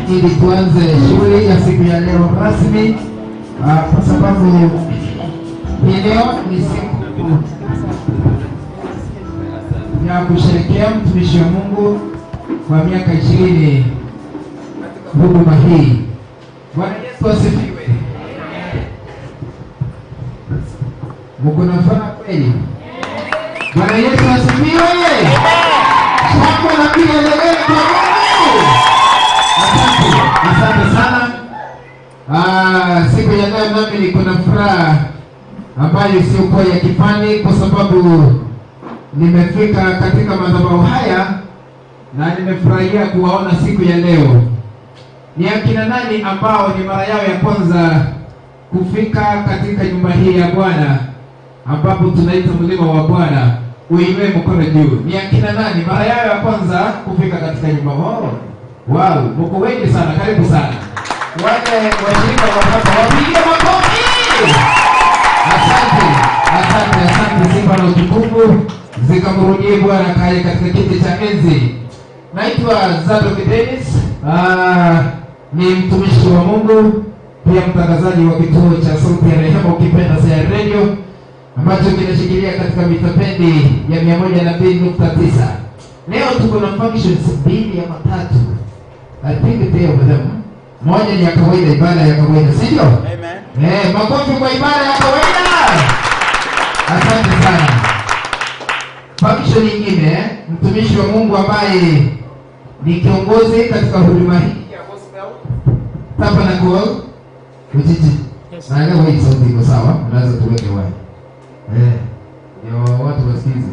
Ili tuanze shughuli ya siku ya leo rasmi, kwa sababu hii leo ni siku ya kusherehekea mtumishi wa Mungu kwa miaka 20 huduma hii. Bwana Yesu asifiwe. Mungu nafaa kweli. Bwana Yesu asifiwe. Shangwe na vigelegele kwa Mungu. Asante sana. Siku ya leo nami niko na furaha ambayo isiyokuwa ya kifani, kwa sababu nimefika katika madhabahu haya na nimefurahia kuwaona siku ya leo. Ni akina nani ambao ni mara yao ya kwanza kufika katika nyumba hii ya Bwana ambapo tunaita mlima wa Bwana? Uinue mkono juu. Ni akina nani mara yao ya kwanza kufika katika nyumba hii? Wow, mko wengi sana, karibu sana. Wale washirika wa hapa wapigie makofi. Asante, asante, asante. Sifa na utukufu zikamrudie Bwana kae katika kiti cha enzi. Naitwa Zadok Dennis, ni mtumishi wa Mungu, pia mtangazaji wa kituo cha Sauti ya Rehema, ukipenda Sayari Radio, ambacho kinashikilia katika mitapendi ya 102.9. Leo tuko na functions 2 ama 3. I think they of them. Moja ni ya kawaida, ibada ya kawaida, si ndio? Amen. Makofi kwa ibada ya kawaida. Asante sana. Function nyingine, mtumishi wa Mungu ambaye ni kiongozi katika huduma hii ya gospel Tabernacle Ujiji. Yes. Na leo hii sauti iko sawa, unaweza tuweke wapi? Ndio watu wasikize.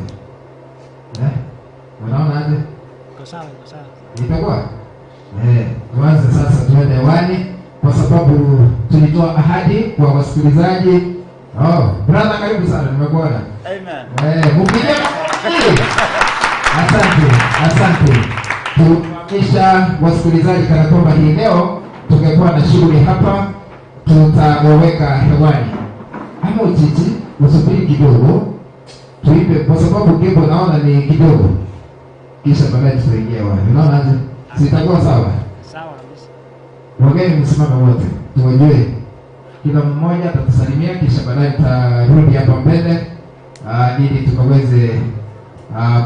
Unaona aje? Iko sawa, iko sawa. Itakuwa? Tuanze sasa tuende hewani kwa sababu tulitoa ahadi kwa wasikilizaji. Oh, brother karibu sana, nimekuona. Amen. Mpigie. Asante, asante. Tumisha wasikilizaji kana kwamba hii leo tungekuwa na shughuli hapa tutaweka hewani. Ama Ujiji usubiri kidogo tuipe, kwa sababu gebo naona ni kidogo. Kisha baadaye tutaingia hewani. Unaona aje? Sitakuwa sawa? Sawa kabisa. Wageni msimame wote, tuwajue. Kila mmoja atatusalimia kisha baadaye tutarudi hapa mbele ili tukaweze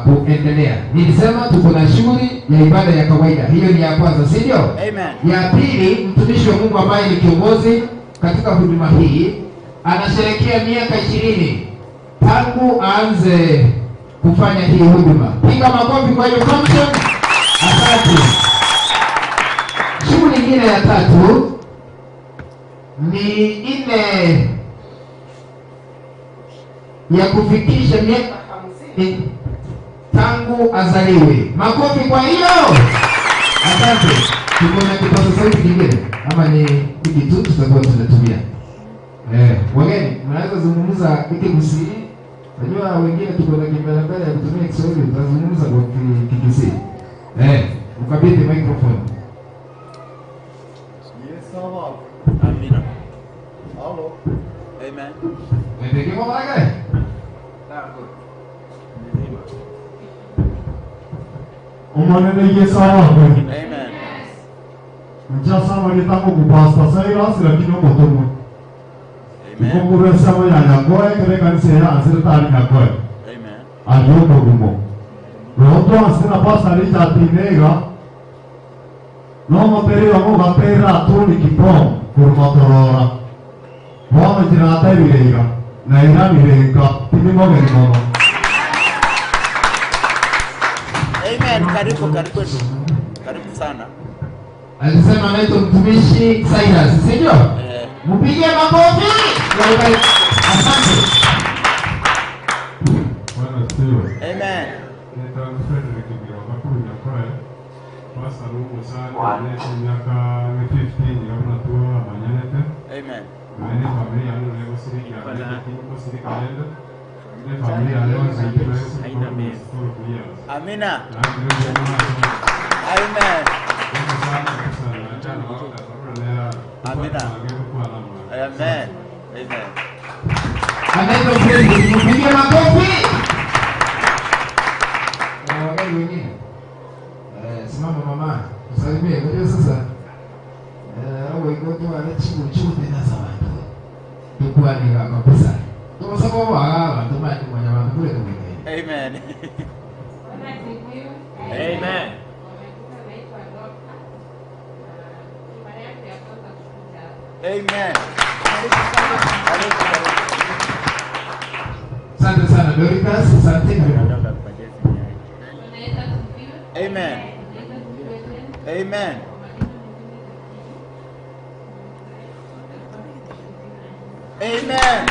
kuendelea. Nilisema tuko na shughuli ya ibada ya kawaida. Hiyo ni ya kwanza, si ndio? Amen. Ya pili, mtumishi wa Mungu ambaye ni kiongozi katika huduma hii anasherehekea miaka 20 tangu aanze kufanya hii huduma. Piga makofi kwa hiyo function. Asante. Shughuli nyingine ya tatu ni ile ya kufikisha miaka 50 tangu azaliwe. Makofi kwa hiyo. Asante. Tuko na kipaza sauti kingine ama ni hiki tu tutakuwa tunatumia? Wageni mnaweza zungumza hiki Kisii. Unajua wengine tuko na kimbele mbele ya kutumia Kiswahili, tutazungumza kwa Kikisii. Mkabidhi microphone. Yes, sawa. Amina. Halo. Amen. Ndio kwa maana gani? Sawa. Omanene Yesu awakwe. Amen. Nchasama litango kupasta Cyrus lakini omotomwe. Amen. Konguresa ya Nyagoe kere kanisa ya Ansirtari Nyagoe. Amen. Alioko gumo. Roto ansira pasta Richard Tinega. No moterio mo gatera tuni kipom kurmatorora. Bono jirata bireiga. Na ira bireiga tinimo gerimono. Amen. Karibu karibu. Karibu sana. Alisema anaitwa mtumishi Cyrus, si ndio? Mpigie makofi. Asante. Bwana asifiwe. Amen. Naitwa Frederick Giroba Kunyakoe. Pastor Mungu sana nilete miaka 15 yabona tuwa manyanete. Amen. Mene familia yangu leo siriki ya kinko siriki kalenda. Mene familia leo zaidi Haina mimi. Amina. Amen. Amina. Amen. Amen. Anaitwa Frederick, mpigie makofi. Na wageni wengine. Simama mama, usalimie. Unajua sasa au ikoto wale chibu chibu tena sawa. Tukwani kabisa. Tumasako wa tumani mwenye watu kule tumwingine. Amen. Amen. Amen. Asante sana Doricas, asante. Amen. Amen. Amen. Amen.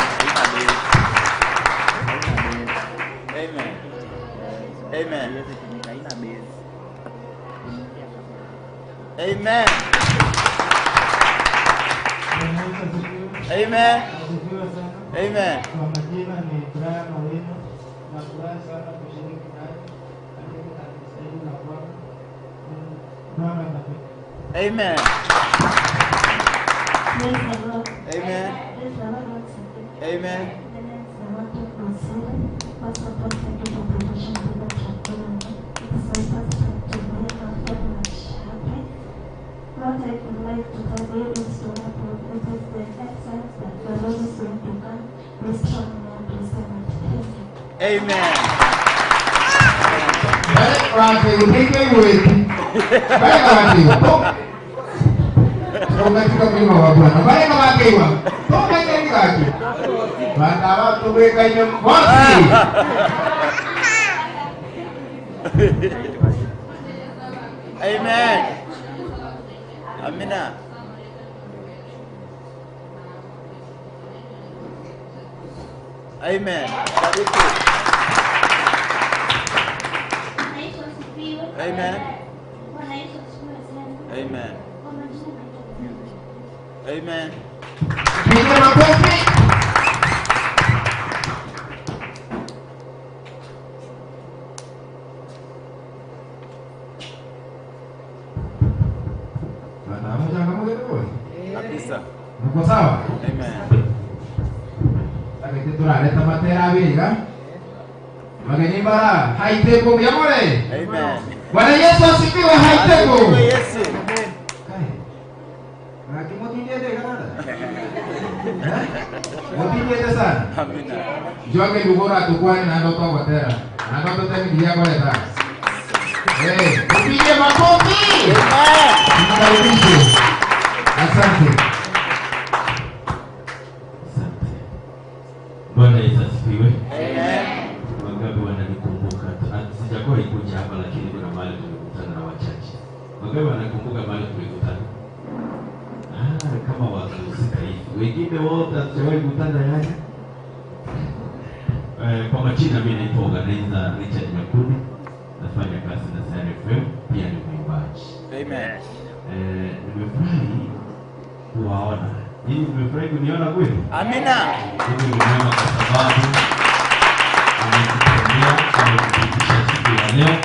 Amen. Amen. Amen. Amen. Kwa majina ni Brian Owino. Nafurahi sana kushiriki nanyi katika kanisa hili la Bwana. Bwana awabariki. Amen. Praise the Lord. Amen. Praise the Lord once again. Amen. My name is Zawadi Masira. First of all, thank you for promotion to the chapel. It is my first time to be here. I'm very much happy. What I would like to tell you is to help it is the essence that the Lord is going to come. Be strong and be strong. Thank you. Amen. Amen. Amina. Amen. Amen. Amen. Amen. Kabisa. Mko sawa? Amen. Lakini tunaleta matera biga. Wageni bara, haiteko byamore. Amen. Bwana Yesu asifiwe, haiteko. Asifiwe Yesu. Lakini mutindete kanada. Mutindete sana. Amina. Joge lugora tukwani na ndoto kwa tera. Na ndoto tena ndia kwa tera. Eh, upige makofi. Amen. Tunakaribisha. Asante. Asante. Bwana Yesu asifiwe. Amen. Wangapi wananikumbuka? Sijakuwa ikuja hapa lakini kuna mahali tulikutana na wachache. Wangapi wanakumbuka mahali tulikutana? Kama watu sita hivi. Wengine wote hatujawahi kukutana yani. Kwa majina mimi naitwa organizer Richard Nyakundi. Nafanya kazi na Sayari FM, pia ni mwimbaji. Amen. Nimefurahi kuwaona. Nyinyi mmefurahi kuniona kweli? Amina. Mimi nimeona kwa sababu amekutendea, amekufikisha siku ya leo.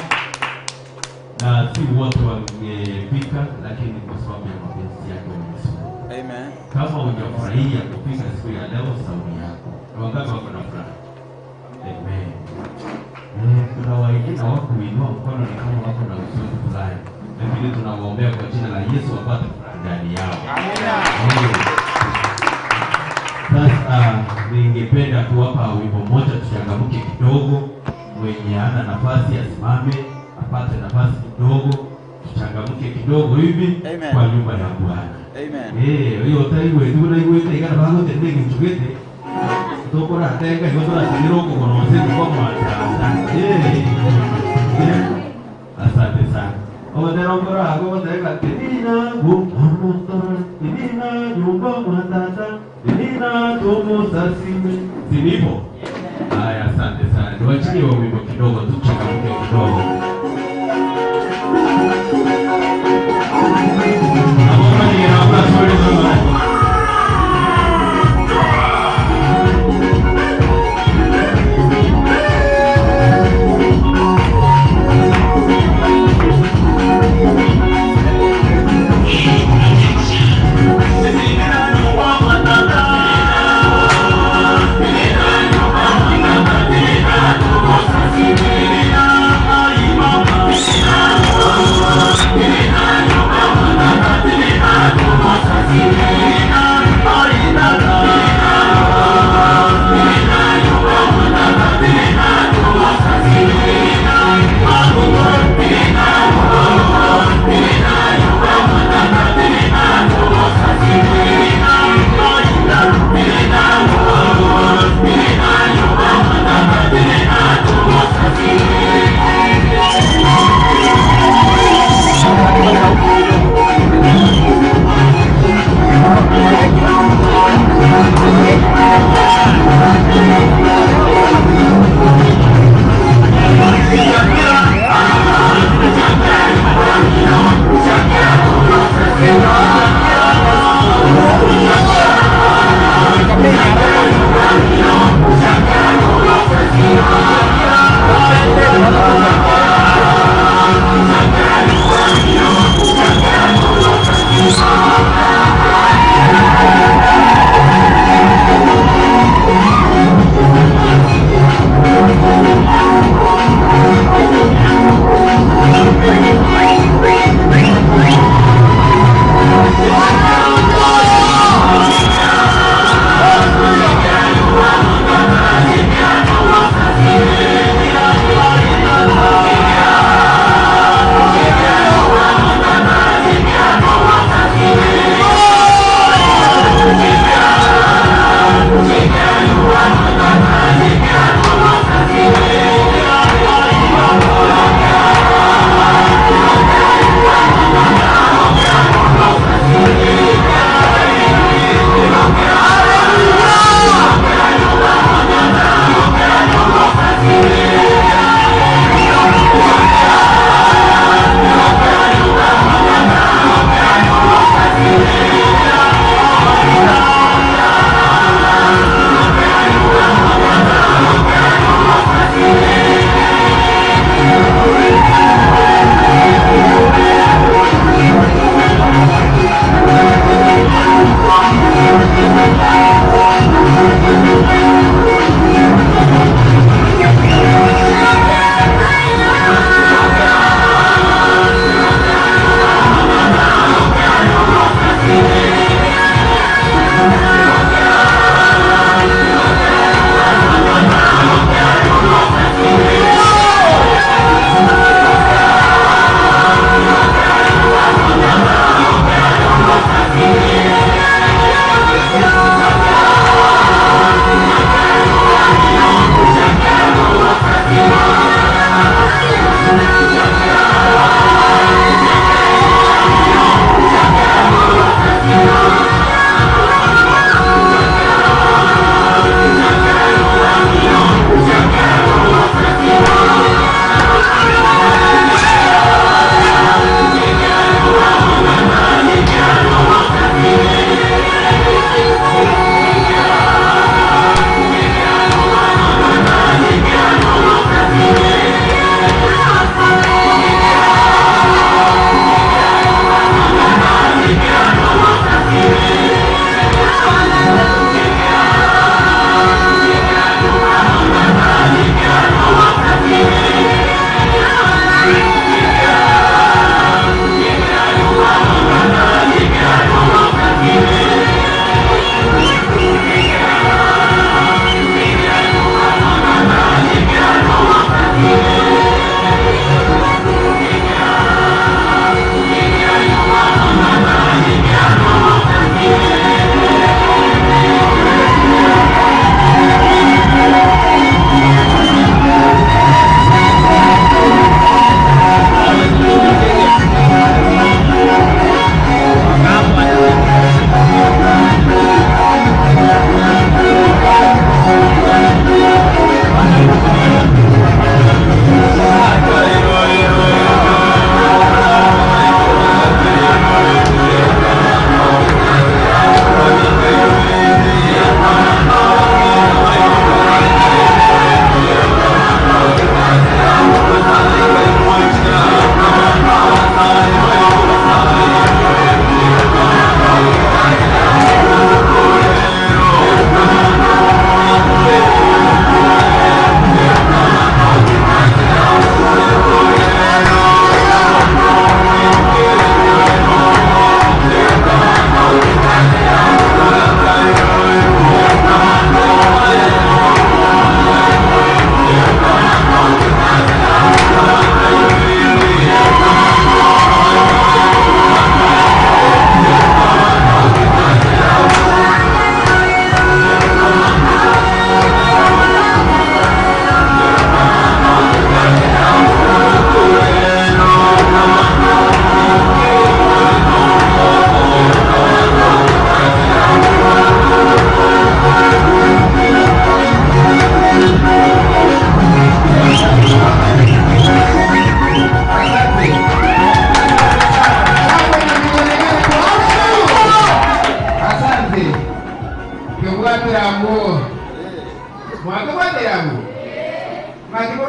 Na si wote wangefika, lakini kwa sababu ya mapenzi yake Mwenyezi Mungu. Amen. Kama hujafurahia kufika siku ya leo, sauri yako. Wangapi wako na furaha? Amen. Kuna wengine Hawakuinua mkono ni kama wako na huzuni fulani, lakini tunawaombea kwa jina la Yesu wapate furaha ndani yao. Amen. Sasa ningependa kuwapa wimbo mmoja tuchangamke kidogo. Mwenye ana nafasi asimame apate nafasi kidogo, tuchangamke kidogo hivi. Amen. Kwa nyumba ya Bwana. Amen. Eh, oyo otaigwete buna igwete igana bagotende egintu gete tokoratenga igo toratenera okogoro nse kwa mwatata. Eh, asante sana. Ogotera ngoro ago goteka tenina gumotora tenina nyumba mwatata tenina tomusasime sinipo. Haya, asante sana. Niwachilie wa wimbo kidogo tuchangamke kidogo. Thank you.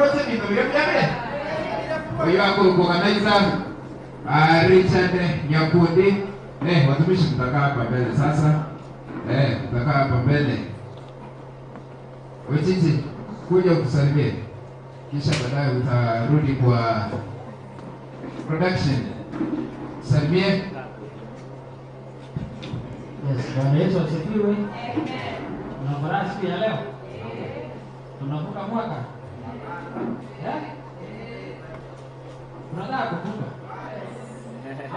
Mrote bino bile. Huyo wako organizer Richard Nyakundi. Watumishi mtakaa hapa mbele sasa. Mtakaa hapa mbele. Wechichi, kuja utusalimie. Kisha baadaye utarudi kwa production. Salimie. Yes, Bwana Yesu asifiwe. Tuna furaha siku ya leo. Tunavuka mwaka. Tunataka kuvuka.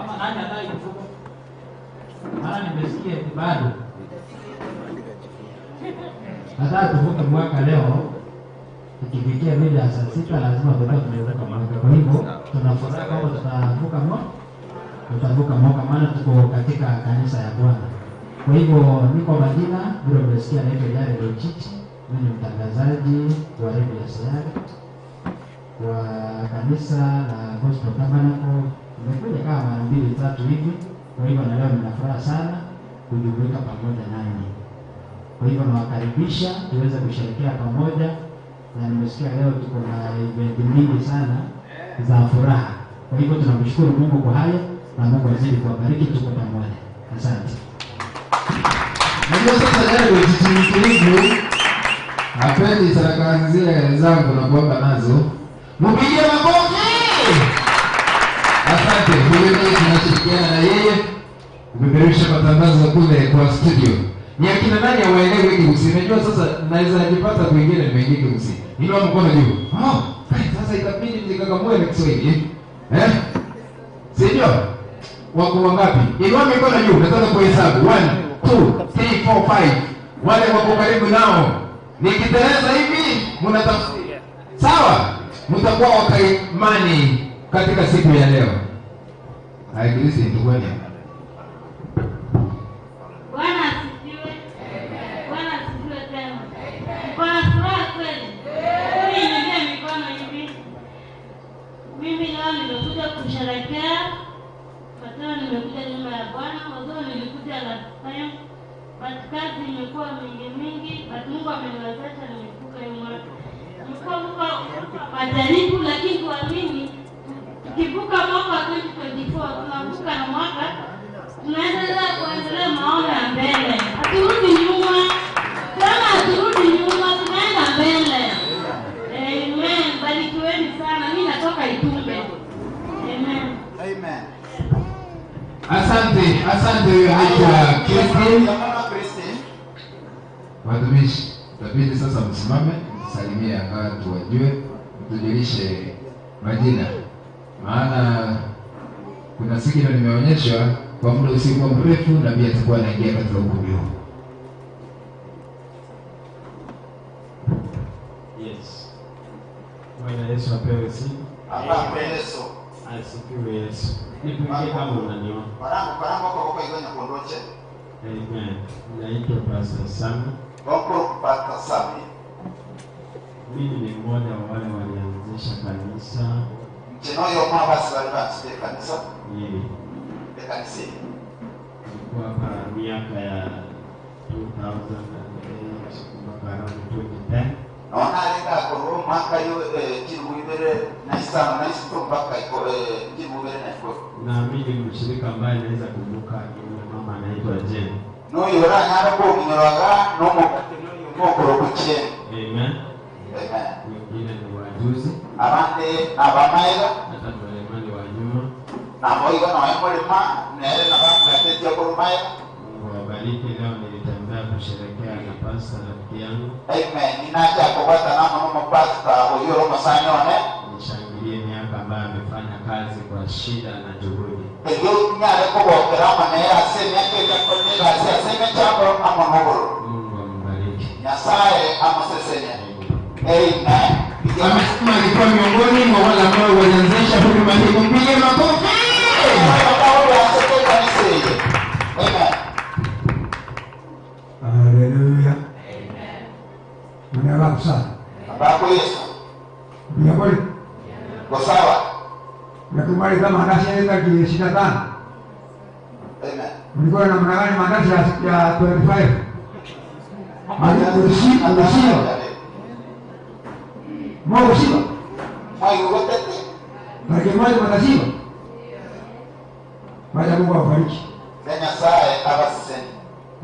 Ama nani hataki kuvuka? Maana nimesikia eti bado. Nataka kuvuka mwaka leo. Tukifikia mida ya saa 6 lazima tutakuwa tumevuka mwaka. Kwa hivyo tunafuraha kwamba tutavuka mwaka. Tutavuka mwaka maana tuko katika kanisa ya Bwana. Kwa hivyo niko majina vile mmesikia, naitwa Jared Ochichi. Mimi ni mtangazaji wa redio ya Sayari wa kanisa la Gospel Tabernacle. Nimekuja kama mara 2 3 hivi. Kwa hivyo na leo nina furaha sana kujumuika pamoja nanyi. Kwa hivyo nawakaribisha tuweze kusherehekea pamoja, na nimesikia leo tuko na event mingi sana za furaha. Kwa hivyo tunamshukuru Mungu kwa hayo, na Mungu azidi kuwabariki, tuko pamoja. Asante. Najua sasa Jared Ochichi mtulivu hapendi sadaka zile zangu na kuomba nazo. Mpigie makofi. Asante. Huyo ndiye tunashirikiana na yeye kupeperusha matangazo kule kwa studio. Ni akina nani hawaelewi Kirusi? Unajua sasa naweza jipata kwingine nimeingia Kirusi. Inua mkono juu. Sasa itabidi nijikakamue na Kiswahili. Sio? Wako wangapi? Inua mikono juu. Nataka kuhesabu. 1 2 3 4 5. Wale wako karibu nao. Nikiteleza hivi mnatafsiri. Sawa? Mtakuwa wakaimani katika siku ya leo. Haikilisi ndugu. Bwana asifiwe. Bwana asifiwe tena. Bwana furaha kweli. Mimi niingie mikono hivi. Mimi leo nimekuja kusherehekea. Mateo nimekuja nyuma ya Bwana, although nilikuja last time. But kazi imekuwa mingi mingi, but Mungu ameniwezesha nimevuka hiyo mwaka. Nimekuwa mwaka majaribu, lakini kuamini tukivuka mwaka wa 2024 tunavuka na mwaka tunaendelea kuendelea maono ya mbele. Haturudi nyuma. Kama haturudi nyuma tunaenda mbele. Amen. Barikiweni sana. Mimi natoka Itumbe. Amen. Amen. Asante, asante huyo anaitwa Christine. Watumishi, itabidi sasa msimame, msalimie angalau tuwajue, mtujulishe majina. Maana kuna siku nimeonyeshwa kwa muda usiokuwa mrefu na pia atakuwa anaingia katika ukumbi huu. Yes. Bwana Yesu apewe sifa. Amen. Yesu. Asifiwe Yesu. Nipigie kama unaniona. Barango kwa kwa kondoche. Amen. Naitwa Pastor Sami. Wako Pastor Sami. Mimi ni mmoja wa wale walianzisha kanisa. Mchenoyo mabasi walianzisha kanisa. Yeye. Kanisa. Ilikuwa hapa miaka ya 2008 mpaka around 2010. Naona alinda kwa mwaka hiyo kilubere na isano na isito mpaka kilubere na iko. Na mimi ni mshirika ambaye naweza kumbuka yule mama anaitwa Jane. No yora nyara ko kinyoroga no mokate no yomokoro kuche. Amen. Amen. Wengine ni wajuzi. Abande abamaila hata mlemani wa nyuma. Na moiga na wemolema nere na bakatete ko maila. Mungu awabariki. Leo nilitembea kusherehekea na pastor rafiki yangu. Amen. Ninaja kupata na mama pastor huyo Roma sanyone. Nishangilie miaka ambayo amefanya kazi kwa shida na juhudi. Eyo nyare ko bokera manera aseme ke konega aseme chako amamogoro. Mungu ambariki. Nyasaye amusesenya. Amen. Amesema alikuwa miongoni mwa wale ambao walianzisha huduma hii. Mpige makofi. Amen. Haleluya. Amen. Mwana Baba Yesu. Mnyakoli. Kwa sawa. Nakumaliza maandazi ya 25. Amen. Mlikuwa na namna gani maandazi ya 25? Maandazi usiyo. Mungu sio. Tariki moja mtashiba. Wacha Mungu awabariki.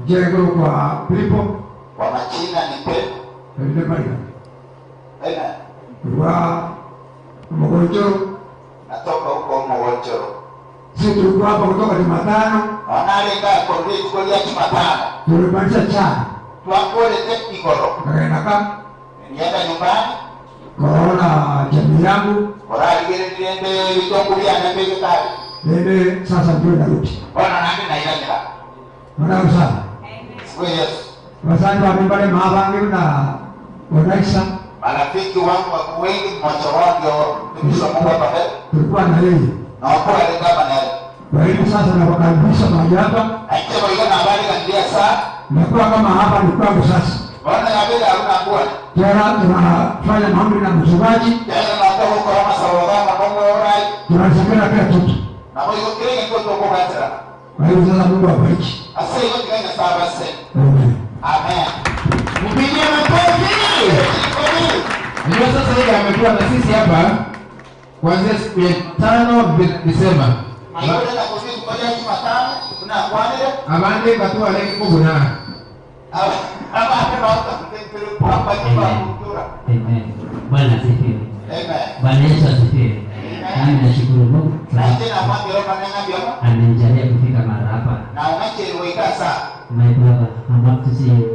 Jere kwa Filipo. Kwa majina ni Petro. Amen. Kwa Mogonjoro. Natoka huko Mogonjoro. Sisi tulikuwa hapa kutoka Jumatano. Wanalenga kwa Jumatano. Tulipandisha chai. Twakolete igoro. Nikaenda nienda nyumbani. Kaona jamii yangu. Nende sasa ndio narudi. Bwana nami nairanira. Bwana sana. Yesu. Wasani wa mbale mabangi na wanaisha. Marafiki wangu wako wengi mmoja wao ndio mtumishi wa Mungu hapa mbele. Tulikuwa na yeye. Na wako kama na yeye. Kwa hiyo sasa nawakaribisha mahali hapa. Aicha kwa na habari kandia saa. Nakuwa kama hapa ni kwangu sasa. Bwana yabele hakuna kuwa. Tena tunafanya maombi na mchungaji. Tena natoka kwa masawa na Mungu orai. Tunasema kila kitu. Na kwa hiyo kile kitu tuko katika. Kwa hiyo sasa Mungu awabariki. Asante yote kwa sababu asante. Amen. Amen. Mpigie makofi. Ndio sasa yeye amekuwa na sisi hapa kuanzia siku ya 5 Desemba. Abande katu aleki kubuna. Amen. Bwana asifiwe. Bwana Yesu asifiwe. Nami nashukuru Mungu. Amenijalia kufika mara hapa. My brother, I'm glad to see you.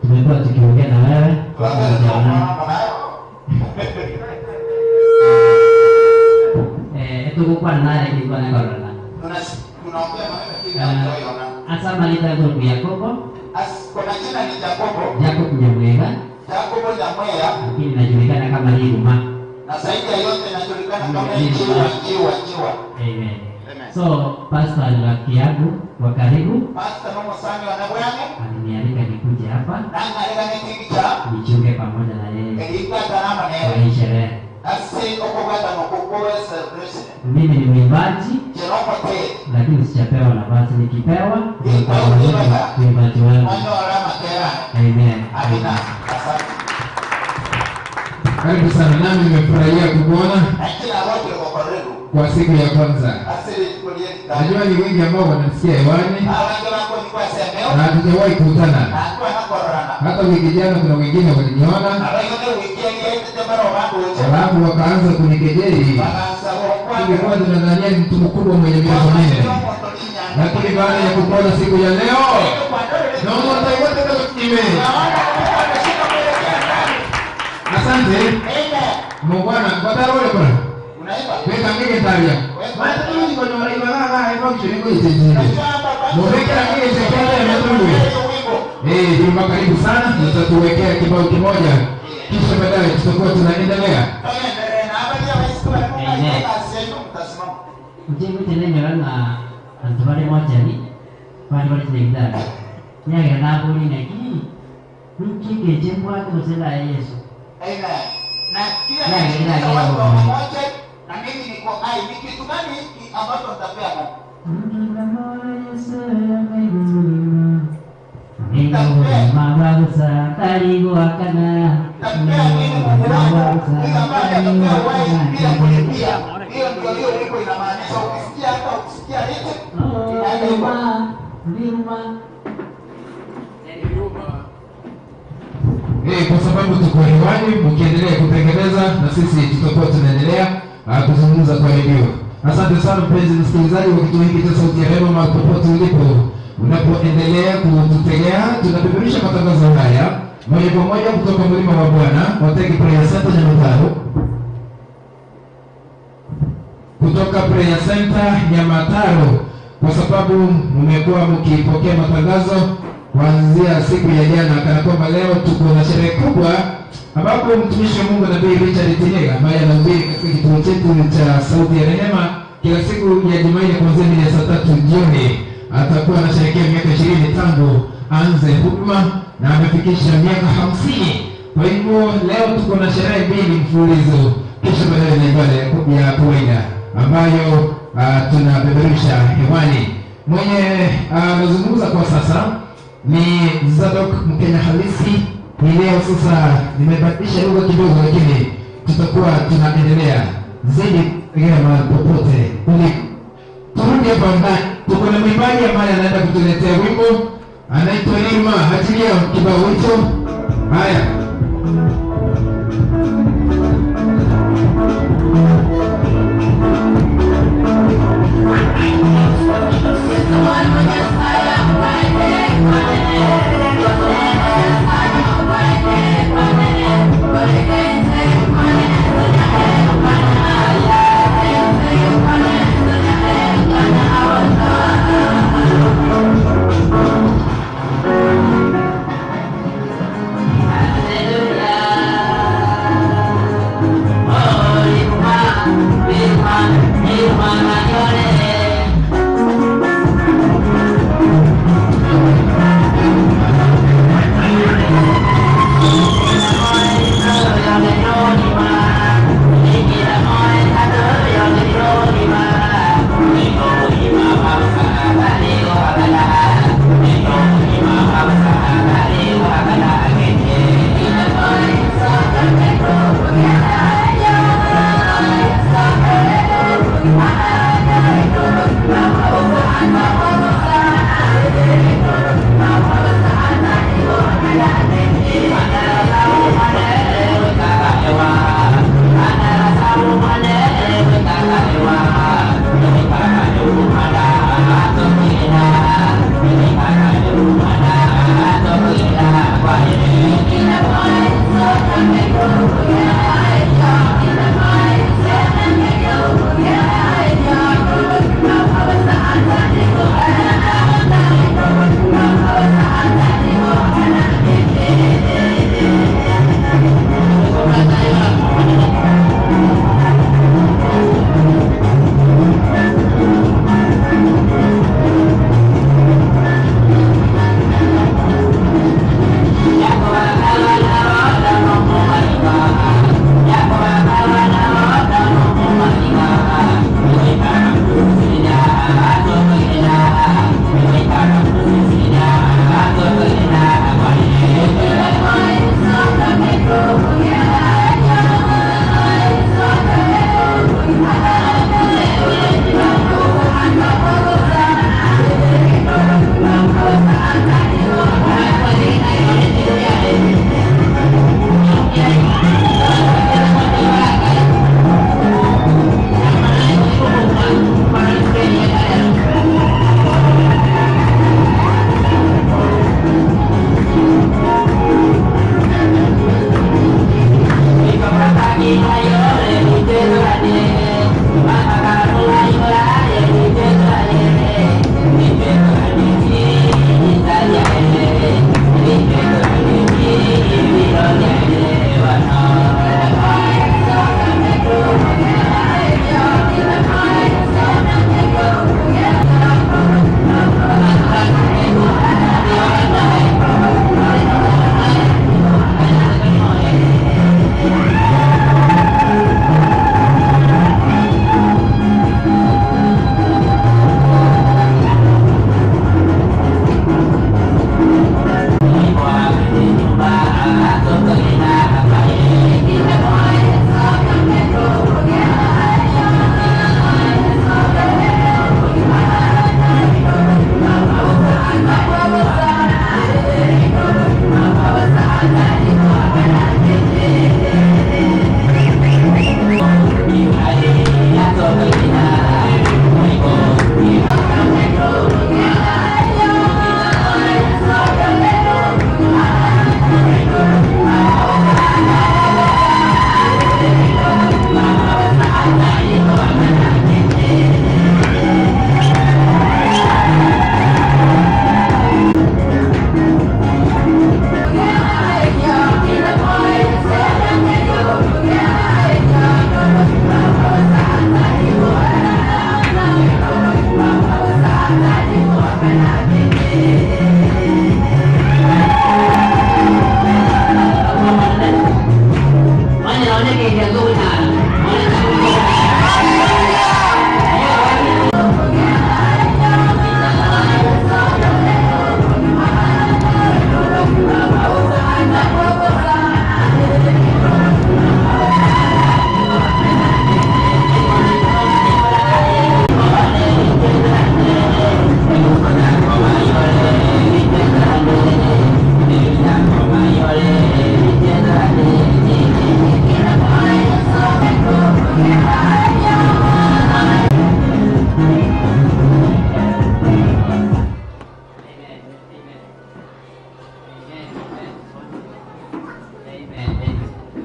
Tumekuwa tukiongea na wewe. Tukukuwa naye ilikuwa na korona. Asa malita group Yakobo. Kwa majina ni Yakobo. Jacob Nyamwega. Jacobo Nyamwega. Lakini inajulikana kama Liruma. Na zaidi ya yote inajulikana kama Njiwa, Njiwa, Njiwa. Amen. So, pastor ni rafiki yangu wa karibu. Pastor Momo Sami wa Nabwange alinialika nikuje hapa. Na alika nijiunge pamoja na yeye. Kwa hii sherehe. Mimi ni mwimbaji lakini sijapewa nafasi. Nikipewa nitaonyesha uimbaji wangu. Amen. Karibu sana, nami nimefurahia kukuona kwa siku ya kwanza. Najua ni wengi ambao wanasikia hewani na hatujawahi kukutana. Hata wiki jana kuna wengine waliniona alafu wakaanza kunikejeli. Nilikuwa ninadhania ni mtu mkubwa mwenye miaka minne, lakini baada ya kukuona siku ya leo naona wote kama. Asante. Mungwana, kwa bwana. Weka ngege taria. Maana tu niko na wale wala hapo kirengo itejini. Mweke ngege tekele ya mtu. Jumba karibu sana, tutatuwekea kibao kimoja. Kisha baadaye tutakuwa tunaendelea. Mjengo tena nyarana antwale moja ni wale wale tunaidana. Nyaga na boli na ki. Mkike jengwa kwa sala Yesu. Amen. Na kila watu wa moja na mimi niko hai, ni kitu gani hiki ambacho nitapea Mungu? Nitapea nini Mungu wangu? Bila ambaye atapea uhai bila kulipia. Hiyo ndio hiyo wimbo inamaanisha. Ukisikia hata ukisikia lete inaenda hivyo. Kwa sababu tuko hewani, mkiendelea kutengeneza na sisi tutakuwa tunaendelea kuzungumza kwa redio. Asante sana mpenzi msikilizaji wa kituo hiki cha Sauti ya Rehema, mahali popote ulipo unapoendelea kututegea. Tunapeperusha matangazo haya moja kwa moja kutoka mlima wa Bwana Wategi Prayer Center Nyamataro, kutoka Prayer Center Nyamataro, kwa sababu mmekuwa mkipokea matangazo kuanzia siku ya jana, kana kwamba leo tuko na sherehe kubwa ambapo mtumishi wa Mungu Nabii Richard Tinega ambaye anahubiri katika kituo chetu cha Sauti ya Rehema kila siku ya Jumanne kuanzia mida saa 3 jioni atakuwa anasherehekea miaka 20 tangu aanze huduma na amefikisha miaka 50. Kwa hivyo leo tuko na sherehe mbili mfululizo, kisha baadaye na ibada ya kawaida ambayo tunapeperusha hewani. Mwenye anazungumza kwa sasa ni Zadok Mkenya halisi Hii leo sasa nimebadilisha lugha kidogo, lakini tutakuwa tunaendelea zaidi kutegemea mahali popote ulipo. Turudi hapa ndani, tuko na mwimbaji ambaye anaenda kutuletea wimbo, anaitwa Irma. Achilia kibao hicho. Haya. Hallelujah.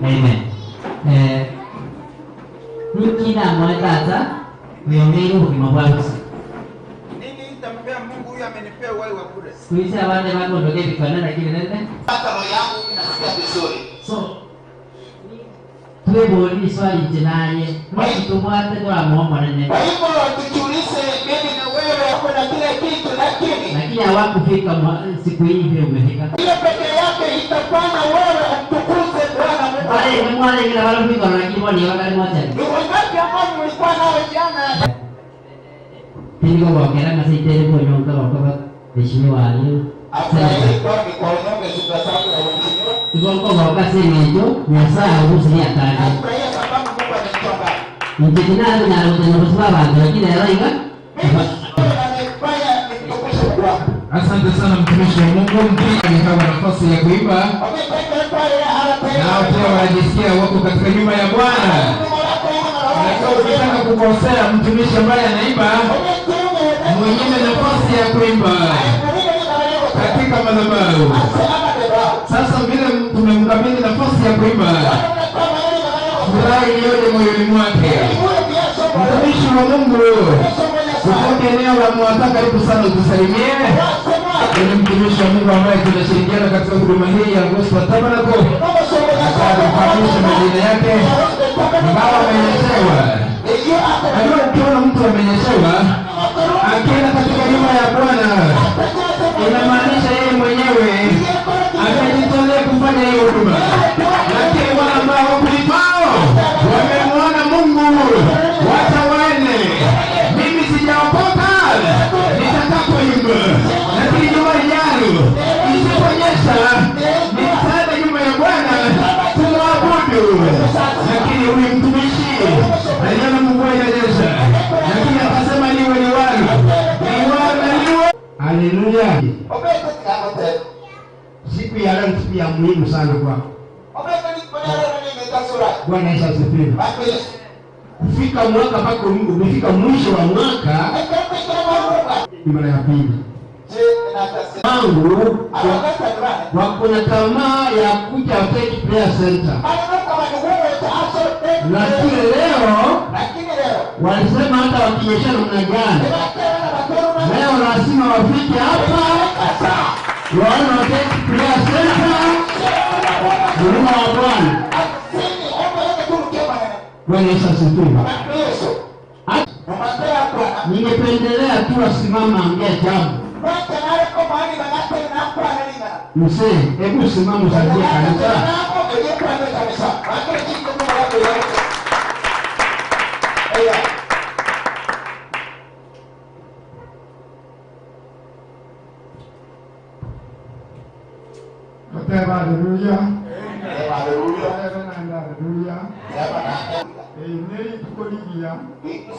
Amen. Nikina mwetata weongeire ubuzima bwawe. Nini nitampea Mungu huyu amenipea uhai wa bure? Siku hizi abana bangondoke bifanana kile nene. Hata roho yangu inasikia vizuri. So tweboli swali jenaye mwakitumwate kwa muomba nene. Kwa hivyo tujiulize mimi na wewe kuna kile kitu lakini hawakufika siku hii vile umefika. Ile peke yake itafanya wewe umtukuze Bwana Mungu. Wale ni wale kila wale mfika lakini wale wakati mmoja. Ni wangapi ambao mlikuwa nao jana? Tingo wakera na sisi kwa nyonga kwa heshimiwa aliyo. Afurahi kwa kwa nyonga sifa sababu ya mheshimiwa. Tingo kwa wakati ndio Nyasaye uruhusu atani. Afurahia sababu Mungu ametoka. Ndio na ndio sababu lakini leo Asante sana mtumishi wa Mungu, mtumishi nafasi ya kuimba. Na pia wanajisikia wako katika nyumba ya Bwana. Na ukitaka kukosea mtumishi ambaye anaimba, mwenyewe nafasi ya kuimba katika madhabahu. Sasa vile tumemkabidhi nafasi ya kuimba, furaha iliyoje moyoni mwake. Mtumishi wa Mungu kutoka eneo la Mwata, karibu sana utusalimie. Ni mtumishi wa Mungu ambaye tunashirikiana katika huduma hii ya Gospel Tabernacle. Akafahamisha majina yake ambao amenyeshewa. Najua ukiona mtu amenyeshewa akienda katika nyumba ya Bwana inamaanisha yeye mwenyewe amejitolea kufanya hiyo huduma. Lakini wale ambao hawakulipao wamemwona Mungu, wacha waende. Mimi sijaokoka nitakapoimba, lakini juma lijalo isiponyesha nitaenda nyumba ya Bwana kumwabudu. Lakini huyu mtumishi aliona Mungu inanyesha, lakini akasema liwe liwalo, liwalo liwe. Haleluya. Siku ya leo ni siku ya muhimu sana kwako. Bwana Yesu asifiwe. Kufika mwaka mpaka umefika mwisho wa mwaka ni mara ya pili. Wangu wako na tamaa ya kuja Faith Prayer Center, lakini leo walisema hata wakinyesha namna gani, leo lazima wafike hapa waone Faith Prayer Center. Huruma wa Bwana. Bwana Yesu asifiwe. Ningependelea tu asimama ongea jambo. Mzee, hebu simama usaidie kanisa. Haleluya. Haleluya.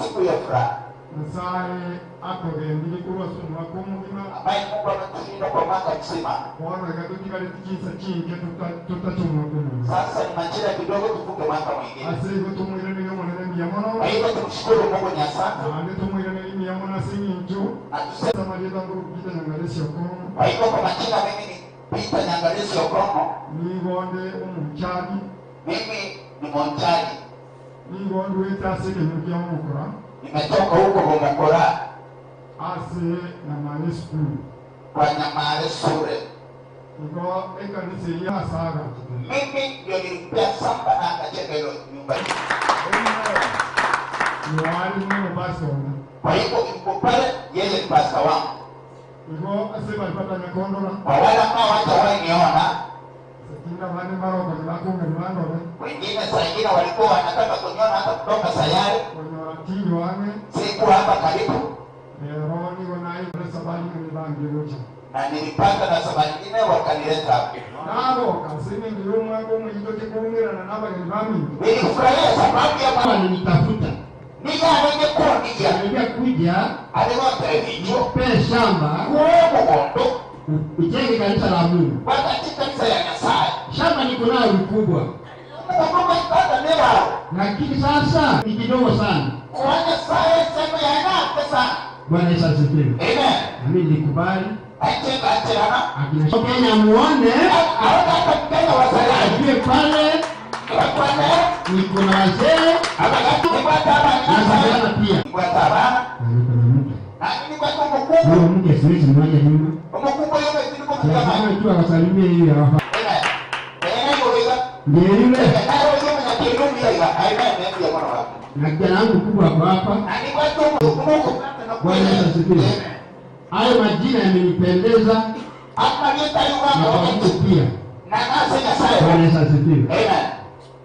Siku ya furaha. Nyasaye atogendire kurwa mwaka muzima ambaye Mungu ametulinda kwa mwaka mzima. Bwana gatutikale chinke tutachumwa. Sasa ni majira kidogo tuvuke mwaka mwingine. Asigo tumwirane yomonene miyamono. Kwa hivyo tumshukuru Mungu ni asante. Ande tumwirane miyamono asinginjo. Atusema Maria nguru Peter Nyangalesi Okomo. Kwa hivyo kwa majina mimi ni Peter Nyangalesi Okomo. Nigonde umuchaji. Mimi ni monchaji. Nigonde wetase kenyukia mukora. Nimetoka huko Bomokora. Ase na male school. Kwa Nyamale sure. Niko ekanisa ya saga. Mimi ndio nilipea samba na akajenga hilo nyumba. Ni wali ni pastor. Kwa hivyo nilipo pale yeye ni pastor wangu. Niko ase balipata nyakondora. Kwa wale ambao hawajawahi niona. Sakinda wale maroko ni ngani. Wengine saa ingine walikuwa wanataka kuniona hata kutoka sayari. Sikuwa hapa karibu. Na nilipata na safari nyingine wakanileta hapa. Nilifurahia sababu ya alinitafuta. Alikuja alikuja shamba ujenge kanisa la Mungu. Shamba niko nayo ni kubwa, lakini sasa ni kidogo sana. Bwana Yesu asifiwe. Amen. Na mimi nilikubali. Akina Kenya muone, ajue pale Niko na wazee na vijana pia. Na niko na mke. Huyo mke siwezi mwacha nyuma. Lazima tu awasalimie hivi hapa. Ndiye yule. Na kijana wangu kubwa ako hapa. Bwana Yesu asifiwe. Hayo majina yamenipendeza na kwa Mungu pia. Bwana Yesu asifiwe.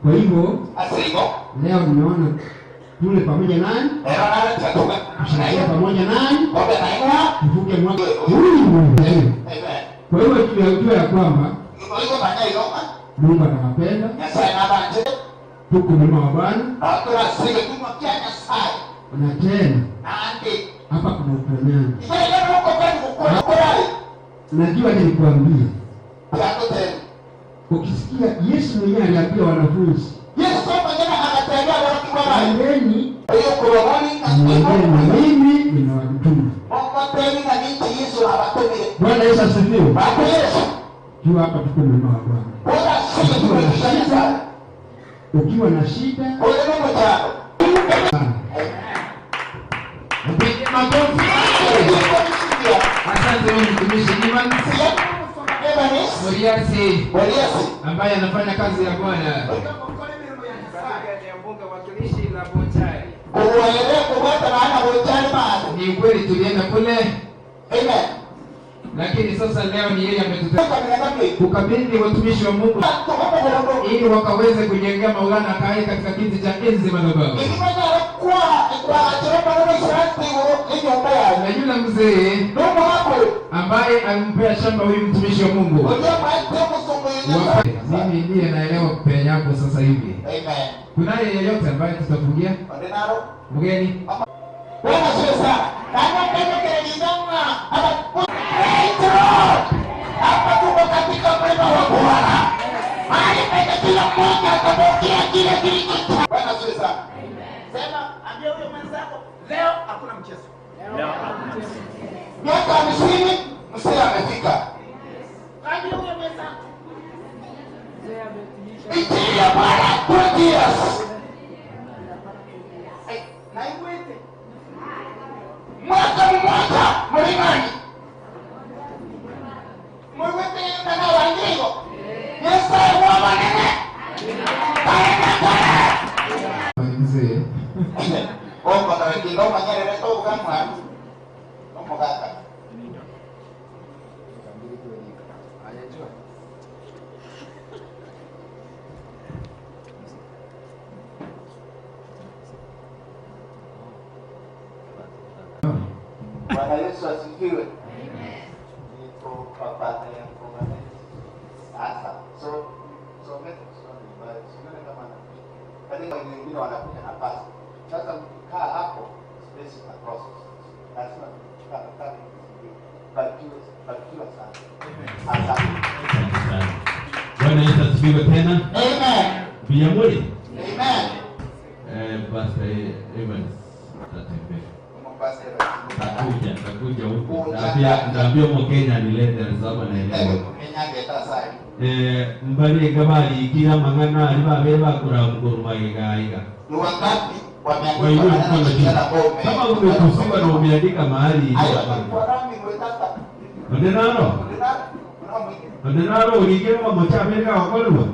Kwa hivyo leo nimeona tule pamoja nani, tushangilie pamoja nani, tuvuke mwaka huu. Kwa hivyo tunajua ya kwamba Mungu anawapenda, tuko mlima wa Bwana, na tena hapa kuna uponyaji. Najua nilikuambia, ukisikia Yesu mwenyewe aliambia wanafunzi, endeni na mimi ninawatuma. Bwana Yesu asifiwe. Jua hapa tuko mlima wa Bwana. Ukiwa na shida Mpige makofi. Asante mtumishi Evans Moriasi ambaye anafanya kazi ya Bwana. Ni kweli tulienda kule, lakini sasa leo ni yeye ametupa kukabidhi watumishi wa Mungu ili wakaweze kujengea Maulana akae katika kiti cha enzi madhabahu. Na yule mzee ambaye alimpea shamba huyu mtumishi wa Mungu, mimi ndiye naelewa kupea yako sasa hivi. Kunaye yeyote ambaye tutafungia mgeni? Hapa tuko katika mlima wa Bwana. Mahali penye kila mmoja atapokea kile kilicho. Bwana asifiwe sana. Sema, ambia huyo mwenzako, leo hakuna mchezo. Leo hakuna mchezo. Miaka 50 mzee amefika. Ambia huyo mwenzako. Injili ya Bwana 20 years. Na iwete. Mwaka mmoja mlimani. Mzee Bwana Yesu asifiwe. Niko papa sasa. So wengine wanakuja na pasi. Sasa mkikaa hapo space na process. Lazima tukaa barikiwa sana. Asante. Bwana Yesu asifiwe tena. Amen. Biyamuri. Amen. Pastor Evans atatembea. Takuja huko. Naambia Mkenya nilete sababu naelewa. Mbali gabali kila mangana alibabeba kura mgoruma iga. Ni wangapi wameandika kama umekusiwa na umeandika mahali Ondenaro. Ondenaro uligema mochabeka wakolwa.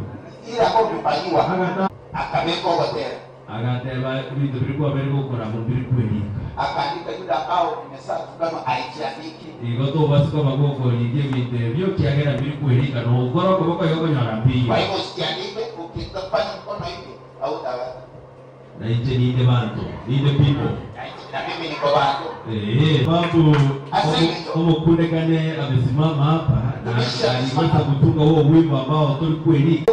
Ila kwa kufanyiwa. Akabeka hotel. Agateba vitu vilikuwa vile kora mbili kweli. Akaandika yule ambao nimesema kama haijiandiki. Igoto basi kama goko lige vite vyo kiagera mbili kweli kana ukoro kwa kwa yoko nyara mbili. Kwa hivyo usiandike ukifanya mkono hivi au utaweza. Na nje ni ile bantu, ni the people. Na mimi niko bantu. Babu kama kundekane amesimama hapa na aliweza kutunga huo wimbo ambao tulikweli.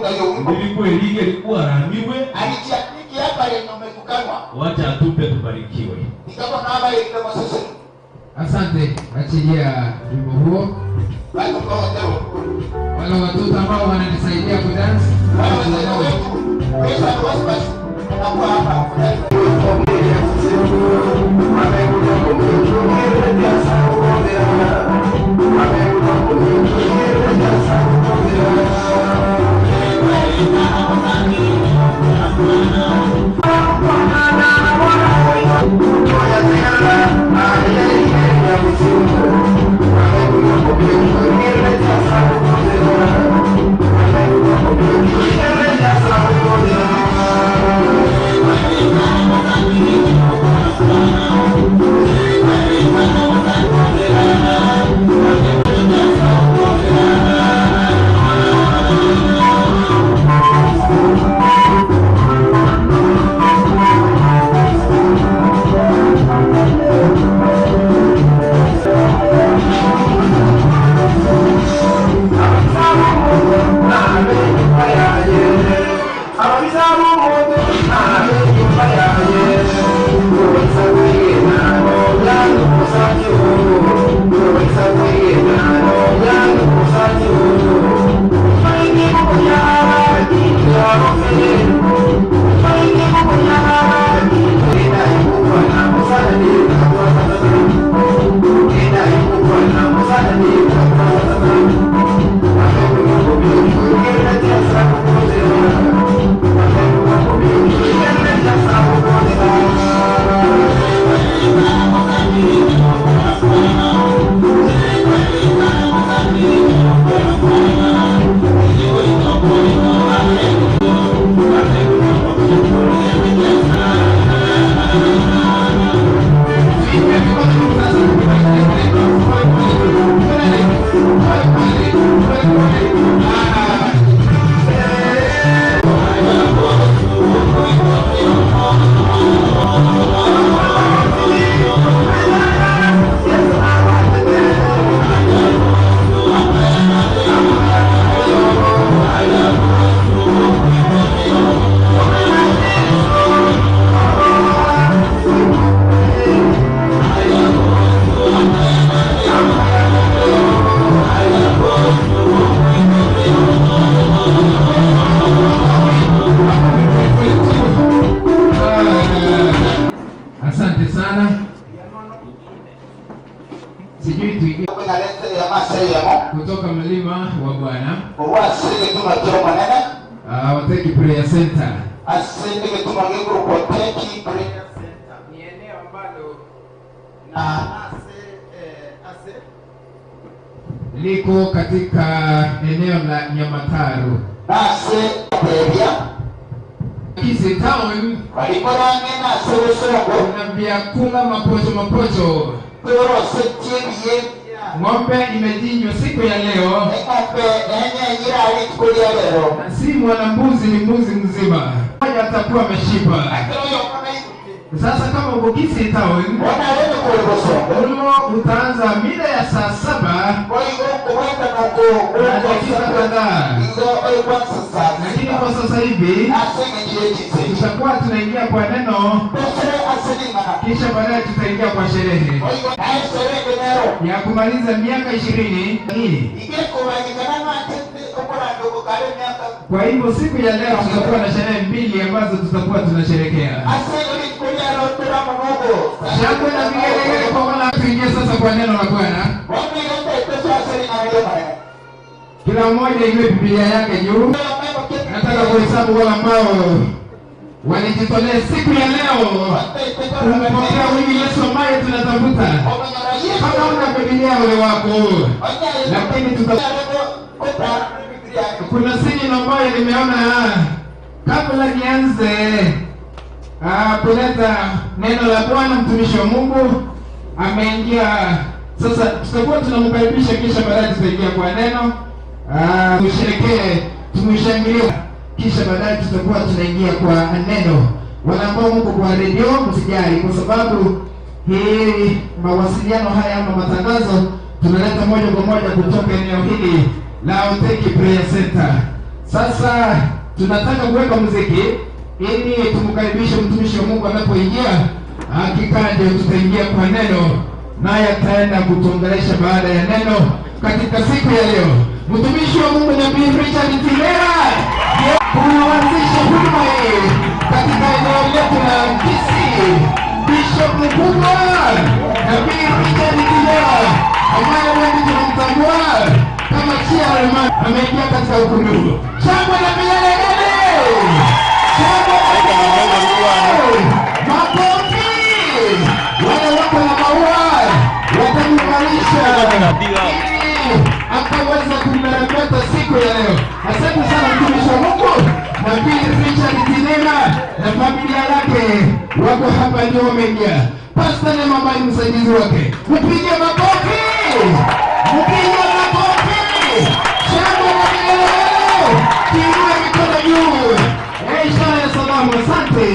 Nilikweli ilikuwa ramiwe. Alijiandiki hapa yenye umetukanwa. Wacha atupe tubarikiwe. Nikako na habari kama sisi. Asante, achilia wimbo huo. Wale watoto ambao wananisaidia kudance. Hapa. Asante sana. Sijui tuingie kutoka mlima wa Bwana Oteki Prayer Center. Ni eneo ambalo liko katika eneo la Nyamataru. Kisii Town kuna vyakula mapocho mapocho. Ng'ombe imechinjwa siku ya leo. Na si mwana mbuzi, ni mbuzi mzima. Mmoja atakuwa ameshiba. Sasa kama uko Kisii Town, ulo utaanza mida ya saa 7 na dakika kadhaa. Lakini kwa sasa hivi tutakuwa tunaingia kwa neno, kisha baadaye tutaingia kwa sherehe ya kumaliza miaka 20. Kwa hivyo siku ya leo tutakuwa na sherehe mbili ambazo tutakuwa tunasherehekea. Shangwe na vigelegele kwa wana. Tuingie sasa kwa neno la Bwana. Kila mmoja iwe Biblia yake juu. Nataka kuhesabu wale ambao walijitolea siku ya leo kumpokea huyu Yesu ambaye tunatafuta. Kama una Biblia ole wako, lakini kuna siri ambayo nimeona kabla nianze kuleta neno la Bwana. Mtumishi wa Mungu ameingia sasa, tutakuwa tunamkaribisha kisha baadaye tutaingia kwa neno. Tusherekee, tumshangilie, kisha baadaye tutakuwa tunaingia kwa neno. Wale ambao mko kwa redio msijali, kwa sababu hii mawasiliano haya ama matangazo tunaleta moja kwa moja kutoka eneo hili la Oteki Prayer Center. Sasa tunataka kuweka muziki ili tumkaribishe mtumishi wa Mungu anapoingia. Hakika ndio tutaingia kwa neno, naye ataenda kutuongelesha baada ya neno katika siku ya leo. Mtumishi wa Mungu Nabii Richard Tinera kuanzisha huduma hii katika eneo letu la Kisii. Bishop mkubwa Nabii Richard Tinera ambaye wengi tunamtambua kama chairman ameingia katika ukumbi huu. Shangwe na vigelegele! Shangwe na vigelegele! Makofi! Wale wako na maua watamvalisha akaweza kummeremeta siku ya leo. Asante sana mtumishi wa Mungu Nabii Richard Tinera na familia yake wako hapa ndio wameingia. Pastor Neema ambaye ni msaidizi wake, mpige makofi! Mpige makofi! Shangwe na vigelegele! Kiinue mikono juu. Ishara ya salamu. Asante.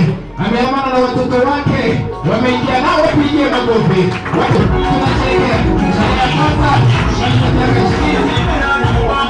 Ameamana na watoto wake wameingia nao, wapigie makofi. Tunasherehekea sherehe ya kwanza miaka 20.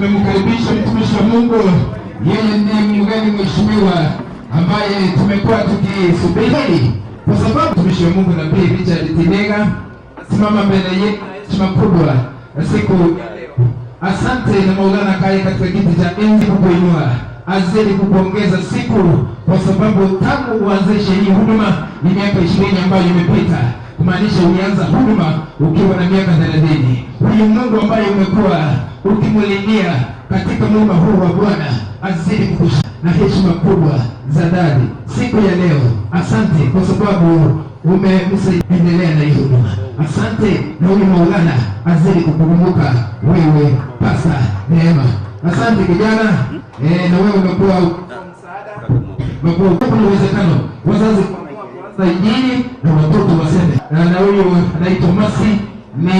Tumemkaribisha mtumishi wa Mungu, yeye ndiye mgeni mheshimiwa ambaye tumekuwa tukisubiri, kwa sababu mtumishi wa Mungu Nabii Richard Tinega simama mbele yetu heshima kubwa siku ya leo. Asante na Maulana kae katika kiti cha enzi kukuinua, azidi kukuongeza siku, kwa sababu tangu uanzishe hii huduma ni miaka 20 ambayo imepita, kumaanisha ulianza huduma ukiwa na miaka 30. Huyu Mungu ambaye umekuwa ukimulinia katika mlima huu wa Bwana azidi kukushika na heshima kubwa za dadi siku ya leo. Asante kwa sababu umemsaidia na hii huduma. Asante na huyu Maulana azidi kukukumbuka wewe Pastor Neema. Asante kijana, na wewe umekuwa msaada, umekuwa uwezekano wazazi kuanza na watoto waseme. Na huyu anaitwa Masi ni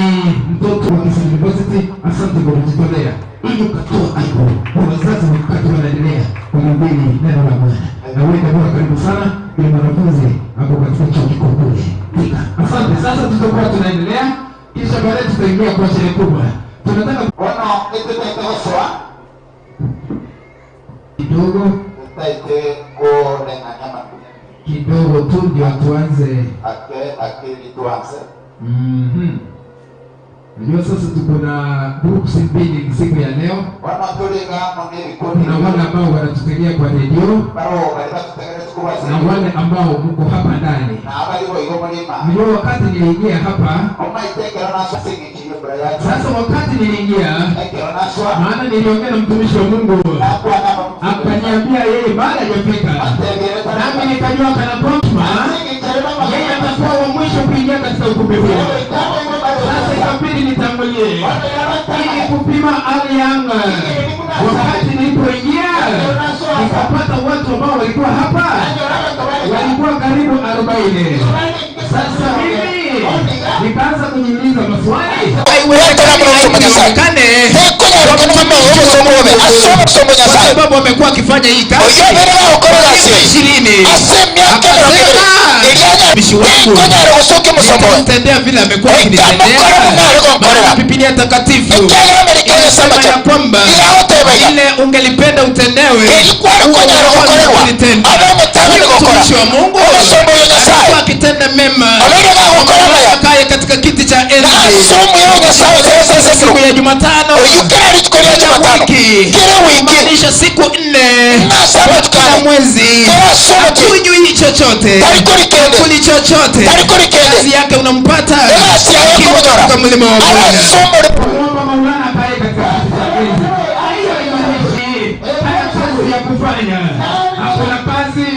mtoto wa Kisii University. Asante kwa kujitolea ili ukatoa aibu kwa wazazi wakati wanaendelea kuhubiri neno la Bwana. Na wewe ndio karibu sana ni mwanafunzi hapo katika chuo kikuu kule. Asante. Sasa tutakuwa tunaendelea, kisha baadaye tutaingia kwa sherehe kubwa. Tunataka Bwana etototosoa kidogo tutaite kulenga nyama kidogo tu ndio tuanze akili tuanze. Unajua sasa tuko na groups mbili siku ya leo. Kuna wale ambao wanatutegea kwa redio na wale ambao mko hapa ndani. Unajua wakati niliingia hapa, sasa wakati niliingia, maana niliongea na mtumishi wa Mungu akaniambia yeye baada hajafika, nami nikajua kana kwamba yeye atakuwa wa mwisho kuingia katika ukumbi huu. Sasa ikabidi nitangulie ili kupima hali ya anga. Wakati nilipoingia nikapata watu ambao walikuwa hapa walikuwa karibu 40. Sasa mimi nikaanza kujiuliza maswali. Kwa sababu amekuwa akifanya hii kazi 20. Nitamtendea vile amekuwa akinitendea. Maana Biblia takatifu inasema ya kwamba ile ungelipenda utendewe mtumishi wa Mungu alikuwa akitenda mema akaye katika kiti cha enzi siku ya Jumatano wiki, kumaanisha siku 4 kila mwezi, hakunywi chochote, hakuli chochote, kazi yake unampata katika mlima wa Bwana. Maulana akaye katika kiti cha enzi. Hiyo kazi ya kufanya, hakuna kazi,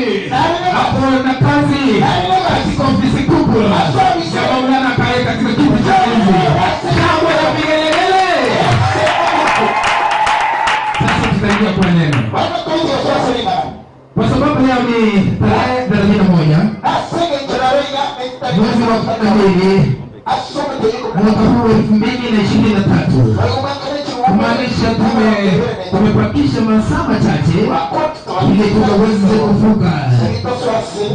hakuna kazi katika ofisi kubwa ya Maulana akaye katika kiti cha enzi. Shangwe na vigelegele. Sasa tutaingia kwa neno, kwa sababu leo ni tarehe 31 mwezi wa 12 mwaka huu 2023, kumaanisha tumepakisha masaa machache ili tukaweze kuvuka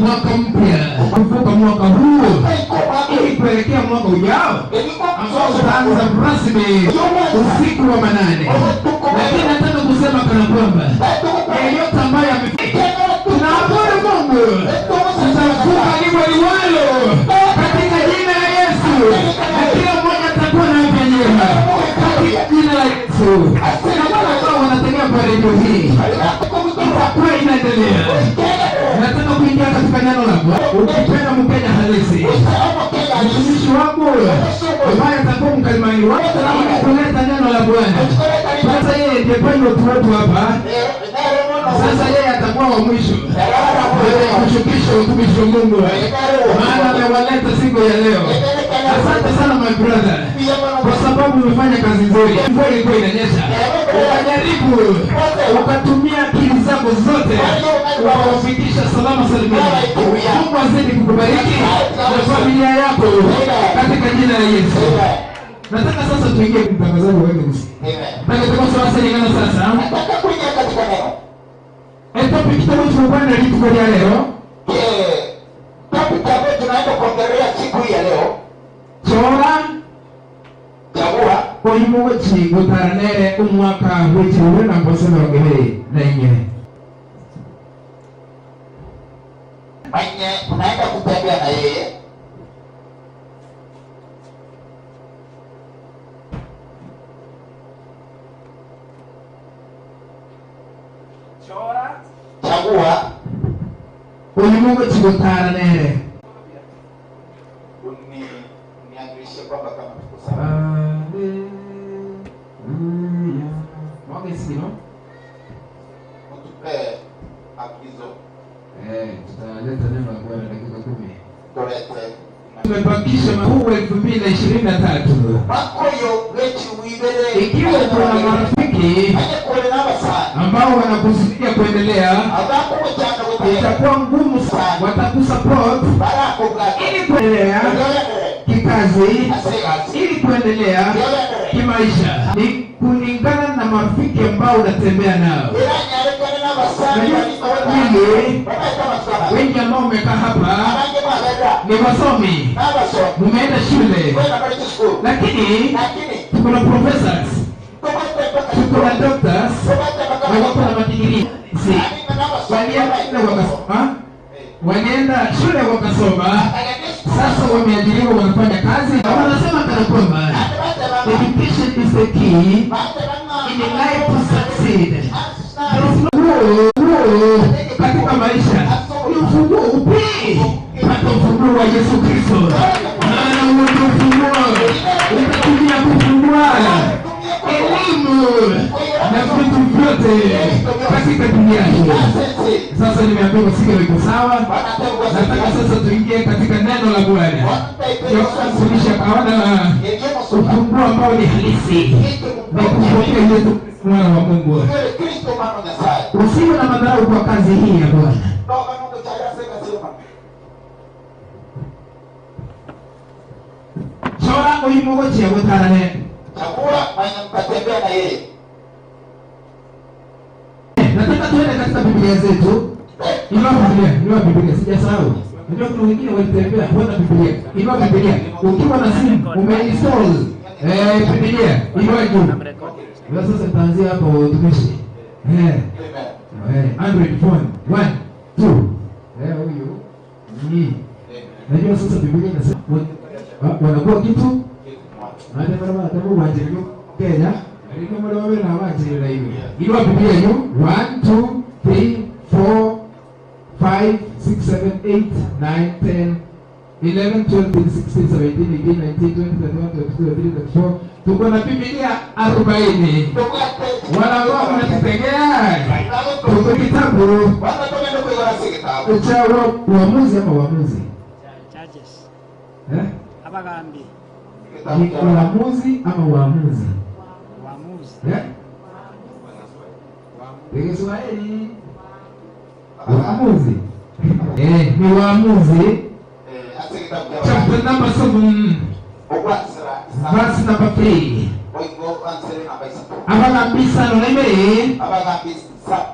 mwaka mpya, kuvuka mwaka huu ili kuelekea mwaka ujao ambao utaanza rasmi usiku wa manane. Lakini nataka kusema kana kwamba yeyote ambaye tunaabudu Mungu tutavuka liwe liwalo katika jina la Yesu, na kila mmoja atakuwa na afya njema katika jina la Yesu. Na wale ambao wanategea kwa redio hii itakuwa inaendelea. Nataka kuingia katika neno la Bwana. Ukipenda Mkenya halisi, mtumishi wangu ambaye atakuwa mkalimani wako kuleta neno la Bwana. Sasa yeye ndiye pilot wetu hapa. Sasa yeye atakuwa wa mwisho kushukisha utumishi wa Mungu, maana amewaleta siku ya leo. Asante sana my brother, kwa sababu umefanya kazi nzuri. Mvua ilikuwa inanyesha, ukajaribu, ukatumia akili zako zote, ukawafikisha salama salimini. Mungu azidi kukubariki na familia yako katika jina la Yesu. Nataka sasa tuingie mtangazaji wewe msi. Nataka sasa nataka kuingia katika neno. Topic kitabu cha Bwana ya leo. Topic ambayo tunaenda kuongelea siku hii ya leo. Chora, chagua Oyimugochi gutaranere umwaka w'igihumbi na 2024. Mwenye unaenda kutembea na yeye. Chora, chagua. Oyimugochi gutaranere. Uniandirishe kwamba kama tuko sawa. Haleluya. Mwagesino? Mtupe agizo. Tutaleta neno la Bwana dakika 10. Tolete. Tumebakisha mwaka 2023. Ikiwa kuna marafiki ambao wanakusudia kuendelea, itakuwa ngumu sana, watakusupport ili kuendelea kikazi, ili kuendelea kimaisha. Ni kulingana na marafiki ambao unatembea nao. Wengi ambao umekaa hapa ni wasomi, mumeenda shule, lakini tuko na professors, tuko na doctors, wako na madigrii. Walienda wakasoma, walienda shule wakasoma, sasa wameajiriwa wanafanya kazi. Wanasema kana kwamba education is the key in life to succeed. Katika maisha ni ufunguo upi? Pata ufunguo wa Yesu Kristo. Maana huo ndio ufunguo utatumia kufungua elimu na vitu vyote katika dunia hii. Sasa nimeambiwa sikio iko sawa. Nataka sasa tuingie katika neno la Bwana. Yohana kaona ufunguo ambao ni halisi na kupokea Yesu Kristo mwana wa Mungu. Usiwe na madharau kwa kazi hii ya Bwana. Chora oyimugochi agotarane. Chagua mwenye mtatembea na yeye. Nataka tuende katika Biblia zetu. Inua Biblia, inua Biblia, sijasahau. Najua kuna wengine walitembea hawana Biblia. Inua Biblia. Ukiwa na simu umeinstall Biblia, inua juu. Sasa nitaanzia hapo utumishi. Android phone 1 2. Huyu. Najua sasa Biblia inasema wanakuwa kitu na hata kama atamu waanjilio Kenya, alikuwa mara wewe na waanjilio hiyo. Inua Biblia hiyo 1 2 3 4 5 6 7 8 9 10 11 12 13 16 17 18 19 20 21 22 23 24. Tuko na Biblia 40. Wala wao wanatutegea. Tuko kitabu cha Waamuzi ama Waamuzi? Judges. Abagambi. Ni Waamuzi ama Waamuzi? Waamuzi. Ni Kiswahili. Waamuzi. Ni Waamuzi. Chapter number 7. Verse number 3. Abagambisa noleme.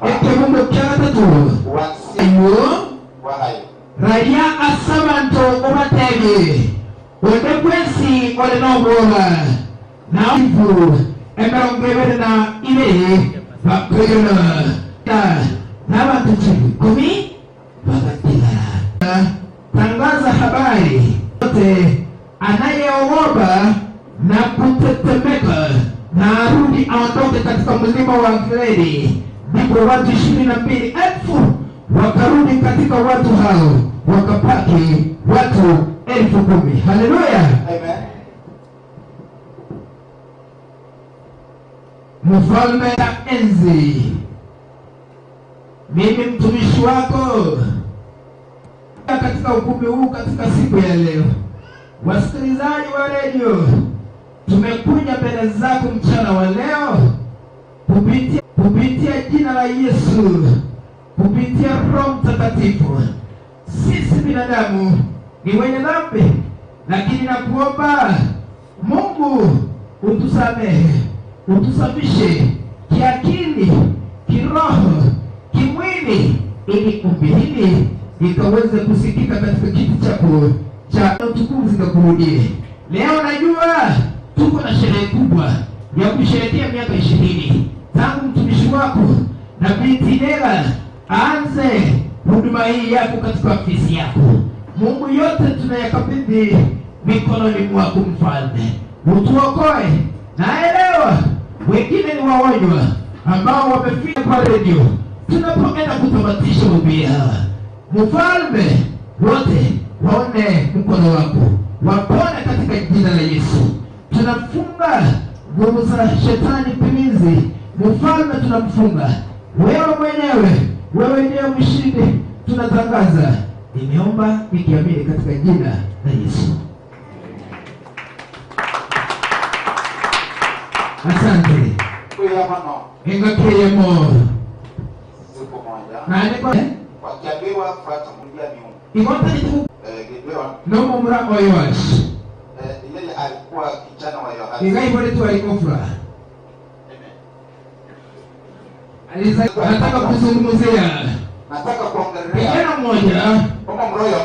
Ekemungo kya 3. Iyo. Raia asabanto obatebe. Onde kwesi ole nobola. Na ivu emerongo na ibere bakuyona. Na watu 10 bakatigara. Tangaza habari yote anayeogopa na kutetemeka na arudi aondoke katika mlima wa Gileadi. Ndipo watu 22,000 wakarudi katika watu hao, wakapaki watu 10,000. Haleluya. Amen. Mfalme wa enzi, mimi mtumishi wako katika ukumbi huu katika siku ya leo, wasikilizaji wa radio, tumekuja mbele zako mchana wa leo kupitia jina la Yesu, kupitia Roho Mtakatifu. Sisi binadamu ni wenye dhambi, lakini nakuomba Mungu utusamehe, utusafishe kiakili, kiroho, kimwili, ili ombi hili ikaweze kusikika katika kiti chako cha utukufu zikakurudie. Leo najua Tuko na sherehe kubwa ya kusherehekea miaka 20 tangu mtumishi wako Nabii Tinega aanze huduma hii yako katika ofisi yako. Mungu, yote tunayakabidhi mikononi mwako Mfalme, utuokoe. Naelewa wengine ni wagonjwa ambao wamefika kwa redio. Tunapoenda kutamatisha hubiri hawa, Mfalme, wote waone mkono wako, wapone katika jina la Yesu. Tunafunga nguvu za shetani pimizi, Mfalme, tunamfunga wewe mwenyewe, wewe ndiye mshindi. Tunatangaza, nimeomba nikiamini katika jina la Yesu. Asante. Ingakiyemo. Siku moja. Na wakiambiwa fuata Mungu ya miungu. Igonta nitu. Gideon. No mumra oyosh. Yeye alikuwa kijana wa Yohana. Ingai bole tu alikofra. Aliza nataka kuzungumzia. Nataka kuongelea kijana mmoja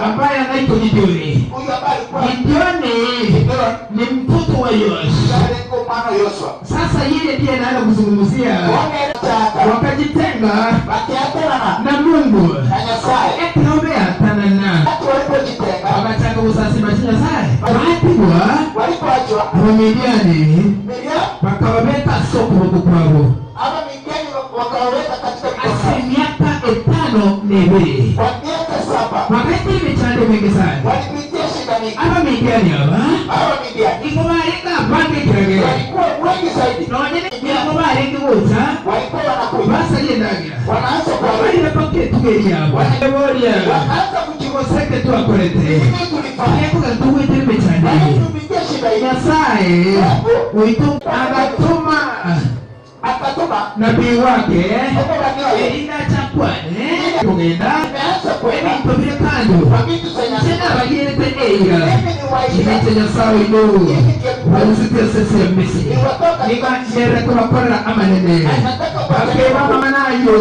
ambaye anaitwa Gideoni. Huyu ambaye alikuwa Gideoni ni mtoto wa Yoshua. Sasa yeye ndiye anaanza kuzungumzia. Wakajitenga na Mungu. Tanana. Wakachanga usasi machina sae. Walipigwa Wamidiani wakawaweka soko huko kwao. Wakawaweka katika mikono. Miaka 52. Kwa miaka 7. Wakati michande mingi sana. Walipitia shida mingi. Aba Midiani aba. Aba Midiani. Iko barika bange kiragere. Walikuwa wengi zaidi. Na wengine iko barika wote. Walikuwa wanakuja. Basa yendagira. Wanaanza kwa wale pake tugeria abo. Wanaboria. Wakaanza kujikoseke tu akolete. Tulifanya. Kwa tuwete michande. Walipitia shida hii. Nyasaye uitu agatuma akatuma nabii wake Elina chakwane kugenda ebintu kando tena bagirete eira kimete Nyasaye ino wazite sese ya Misri nikanyere kubakorera amanene bakeba mama nayo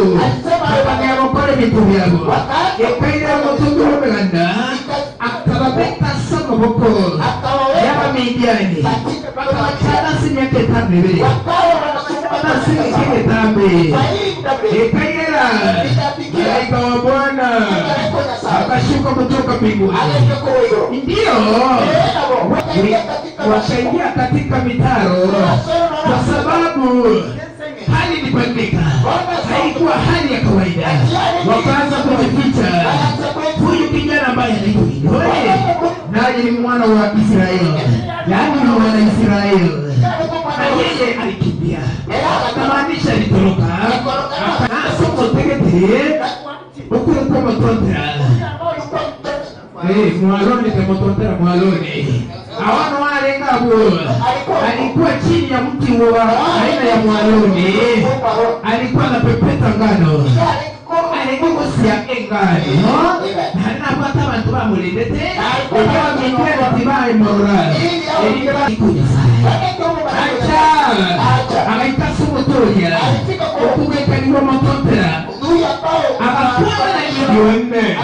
bakeba ebintu byabo ekaira mutundu w'omuganda akababeka samaboko y'Abamidiani bakabacana si myaka 52 Ekaira malaika wa Bwana akashuka kutoka mbinguni, ndio wakaingia katika mitaro, kwa sababu hali ilibadilika, haikuwa hali ya kawaida. Wakaanza kujificha. Huyu kijana ambaye anaitwa Gideoni naye ni mwana wa Israeli, yaani ni mwana Israeli, na yeye alikimbia, akamaanisha alitoroka. Soko tegete ukuru motontera mwaloni temotontera mwaloni awano wale ngabo alikuwa chini ya mti wa aina ya mwaloni, alikuwa anapepeta ngano, alikugusia engano na abantu bamulindete tibaye morale acha akaita sumutoria ukugekaniwa motontera akakuwa na Gideoni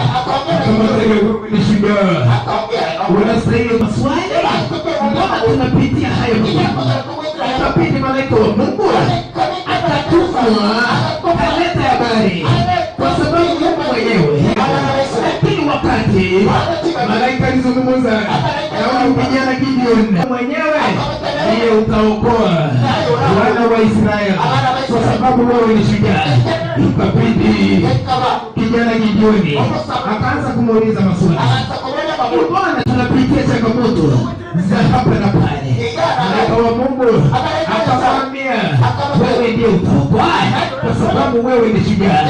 unastahili maswali. Mbona tunapitia hayo? Ikabidi malaika wa Mungu akatumwa aleta habari, kwa sababu Mungu mwenyewe. Lakini wakati malaika alizungumza na huyu kijana Gideoni mwenyewe, ndiye utaokoa wana wa Israeli kwa sababu wewe ni shujaa. Ikabidi kijana Gideoni akaanza kumuuliza maswali. Mbona tunapitia changamoto za hapa na pale? Malaika wa Mungu akamwambia, wewe ndiye utaokoa kwa sababu wewe ni shujaa.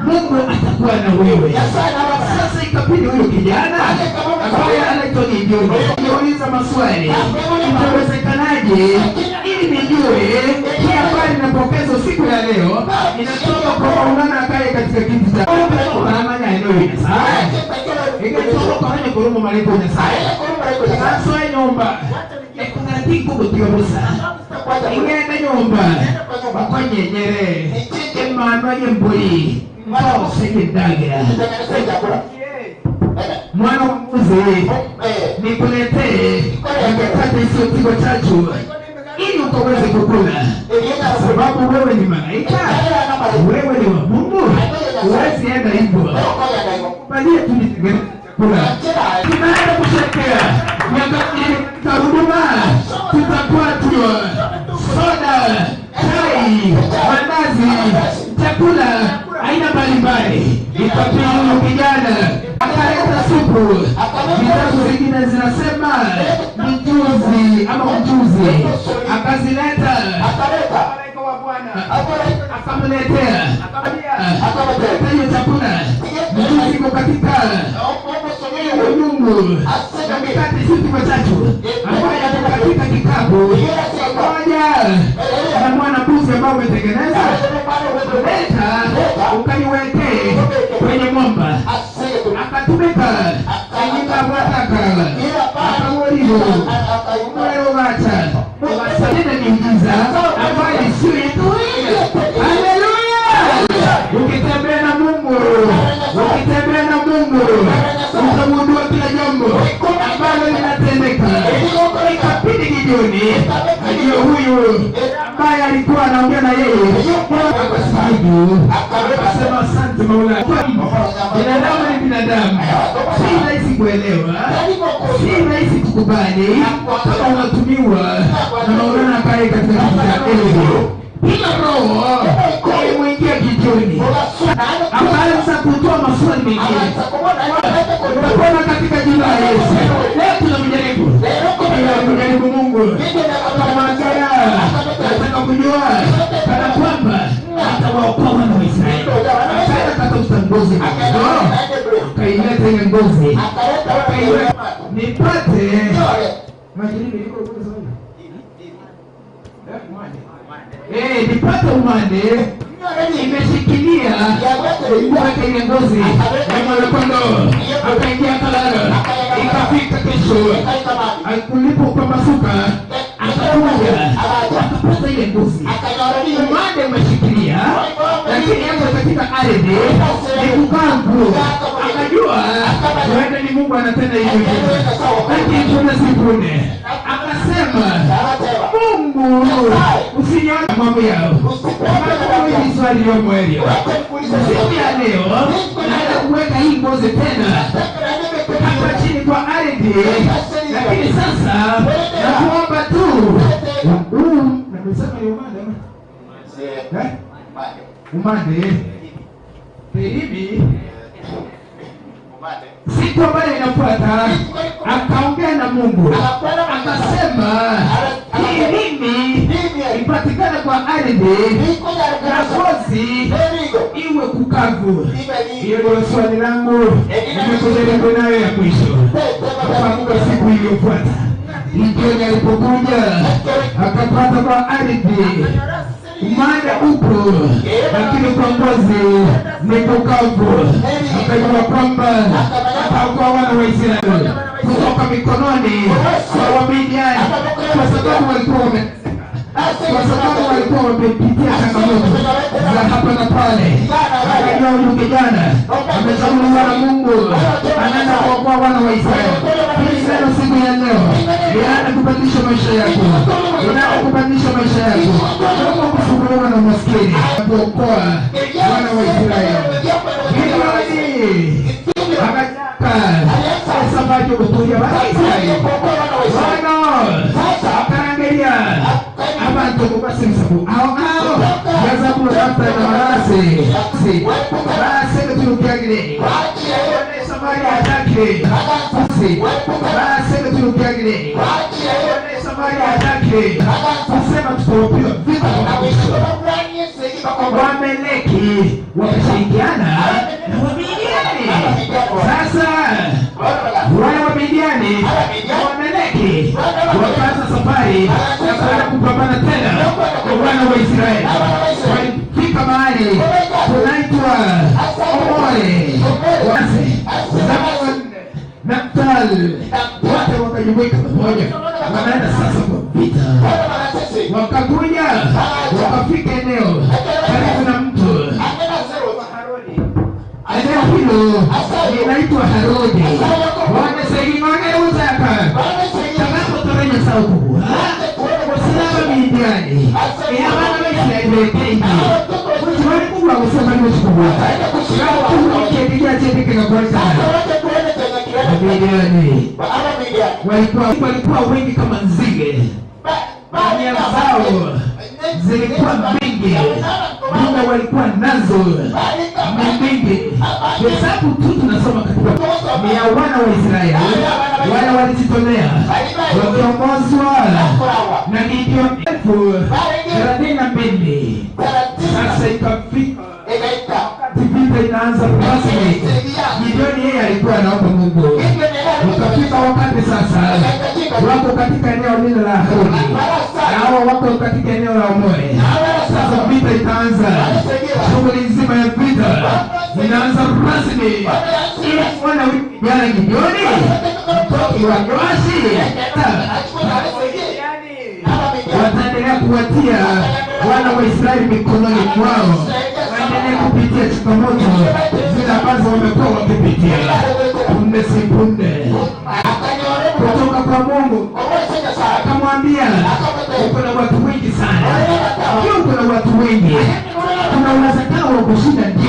Mungu atakuwa na wewe. Sasa ikabidi huyo kijana ambaye anaitwa Gideoni aliuliza maswali, itawezekanaje ili nijue hii habari ninapokeza siku ya leo inatoka kwa Maulana akaye katika kiti cha Maulana eneo Nyasaye ikatoka kwa nani kurumu malaika Nyasaye sasa nyumba ekunaratiku kutiobusa ingenda nyumba bakonyenyere emano yemburi mausegendagira mwana wa mbuzi nikuletee mikate isiyopigwa chachu ukaweze kukula. Sababu wewe ni malaika, wewe ni wa Mungu, huwezi enda hivyo. Kubalia tu nitengeneze chakula. Tunaenda kusherehekea miaka ya huduma, tutakuwa tu soda, chai, mandazi, chakula aina mbalimbali. Ikapewa huyu kijana akaleta supu. Vitabu vingine zinasema mjuzi ama mjuzi akazileta. Malaika wa Bwana akamletea, akamletea hiyo chakula. Mjuzi iko katika nyungu na mikate sita matatu ambayo yako katika kikapu moja na mwana mbuzi ambao umetengeneza, leta ukaniwekee kwenye mwamba. Akatumika akabwataka akaworiho umerogacha wasatenda miujiza ambayo sio ya kawaida. Haleluya! Ukitembea na Mungu, ukitembea na Mungu utagundua kila jambo ambalo linatendeka. Ikabidi Gideoni ndio huyu ambaye alikuwa anaongea na yeye akasujudu, akasema asante Mola. Binadamu ni binadamu, si rahisi kuelewa, si rahisi kukubali kama unatumiwa na Maulana pale katika kiti cha enzi. Bila roho ilimwingia Gideoni, akaanza kutoa maswali mengine. Utapona katika jina la Yesu. Leo tunamjaribu, tunamjaribu Mungu. Akamwambia, nataka kujua kana kwamba atawaokoa wana wa Israeli. Akaenda akatafuta ngozi, akaileta ile ngozi, akaiweka nipate majaribu iko kwa sababu nipate umande imeshikilia kuweka ile ngozi ya mwana-kondoo. Akaingia akalala. Ikafika kesho kulipopambazuka akakuja akapata ile ngozi. Umande umeshikilia, lakini yako katika ardhi ni kukangu. Akajua huenda ni Mungu anatenda hivi, lakini tuna siku nne. Akasema Mungu usinione mambo yao. Kama swali ya mwelio. Siku ya leo naenda kuweka hii ngozi tena hapa chini kwa ardhi, lakini sasa nakuomba tu nimesema ni umande ama? Umande. Hivi siku ambayo inafuata akaongea na Mungu akasema, hii mimi ipatikane kwa ardhi na ngozi iwe kukavu. Hiyo ndio swali langu nimekujaribu nayo ya mwisho. Akaamka siku iliyofuata Gideoni alipokuja akapata kwa ardhi umande upo, lakini kwa ngozi ni kukavu. Akajua kwamba ataokoa wana wa Israeli kutoka mikononi kwa Wamidiani, kwa sababu walikuwa kwa sababu walikuwa wamepitia changamoto za hapa na pale. Akajua huyu kijana amechaguliwa na Mungu, anaenda kuokoa wana wa Israeli. Hii leo siku ya leo inaenda kubadilisha maisha yako, inaenda kubadilisha maisha yako, kama kufunguliwa na maskini, kuokoa wana wa Israeli. Gideoni akataka sababu kutulia wana wa Israeli. Bwana akaangalia abantu kubasimsabu ao ao yazabu hata na marasi si basi tukiagire Samaria atake si basi tukiagire Samaria atake kusema tutawapiga vita. Wameleki wakashirikiana na Wamidiani. Sasa wale Wamidiani na Wameleki wakaanza safari ya kwenda kupambana tena kwa wana wa Israeli. Walifika mahali kunaitwa Omore, Zabulon, Naftali, wote wakajumuika pamoja, wanaenda sasa kwa vita. Wakakuja wakafika eneo karibu na mto. Eneo hilo linaitwa Harodi. Wamesegimane utaka takapo torenya sauku wasilaba midiani. gani? Walikuwa wengi kama nzige, nia zao zilikuwa mingi, muda walikuwa nazo mingi. Hesabu tu tunasoma katika ni ya wana wa Israeli, wale walijitolea wakiongozwa na Gideon 32,000. Sasa ikafika vita inaanza rasmi. Gideon yeye alikuwa anaomba Mungu. Ukafika wakati sasa wako katika eneo lile la Haruni, hao wako katika eneo la Omori. Sasa vita itaanza, shughuli nzima ya vita inaanza rasmi. Wana jana Gideoni mtoto wa Yoashi wataendelea kuwatia wana wa Israeli mikononi mwao, waendelee kupitia changamoto zile ambazo wamekuwa wakipitia. Punde si punde kutoka kwa Mungu akamwambia, uko na watu wengi sana, uko na watu wengi, kuna uwezekano wa kushinda, ndio.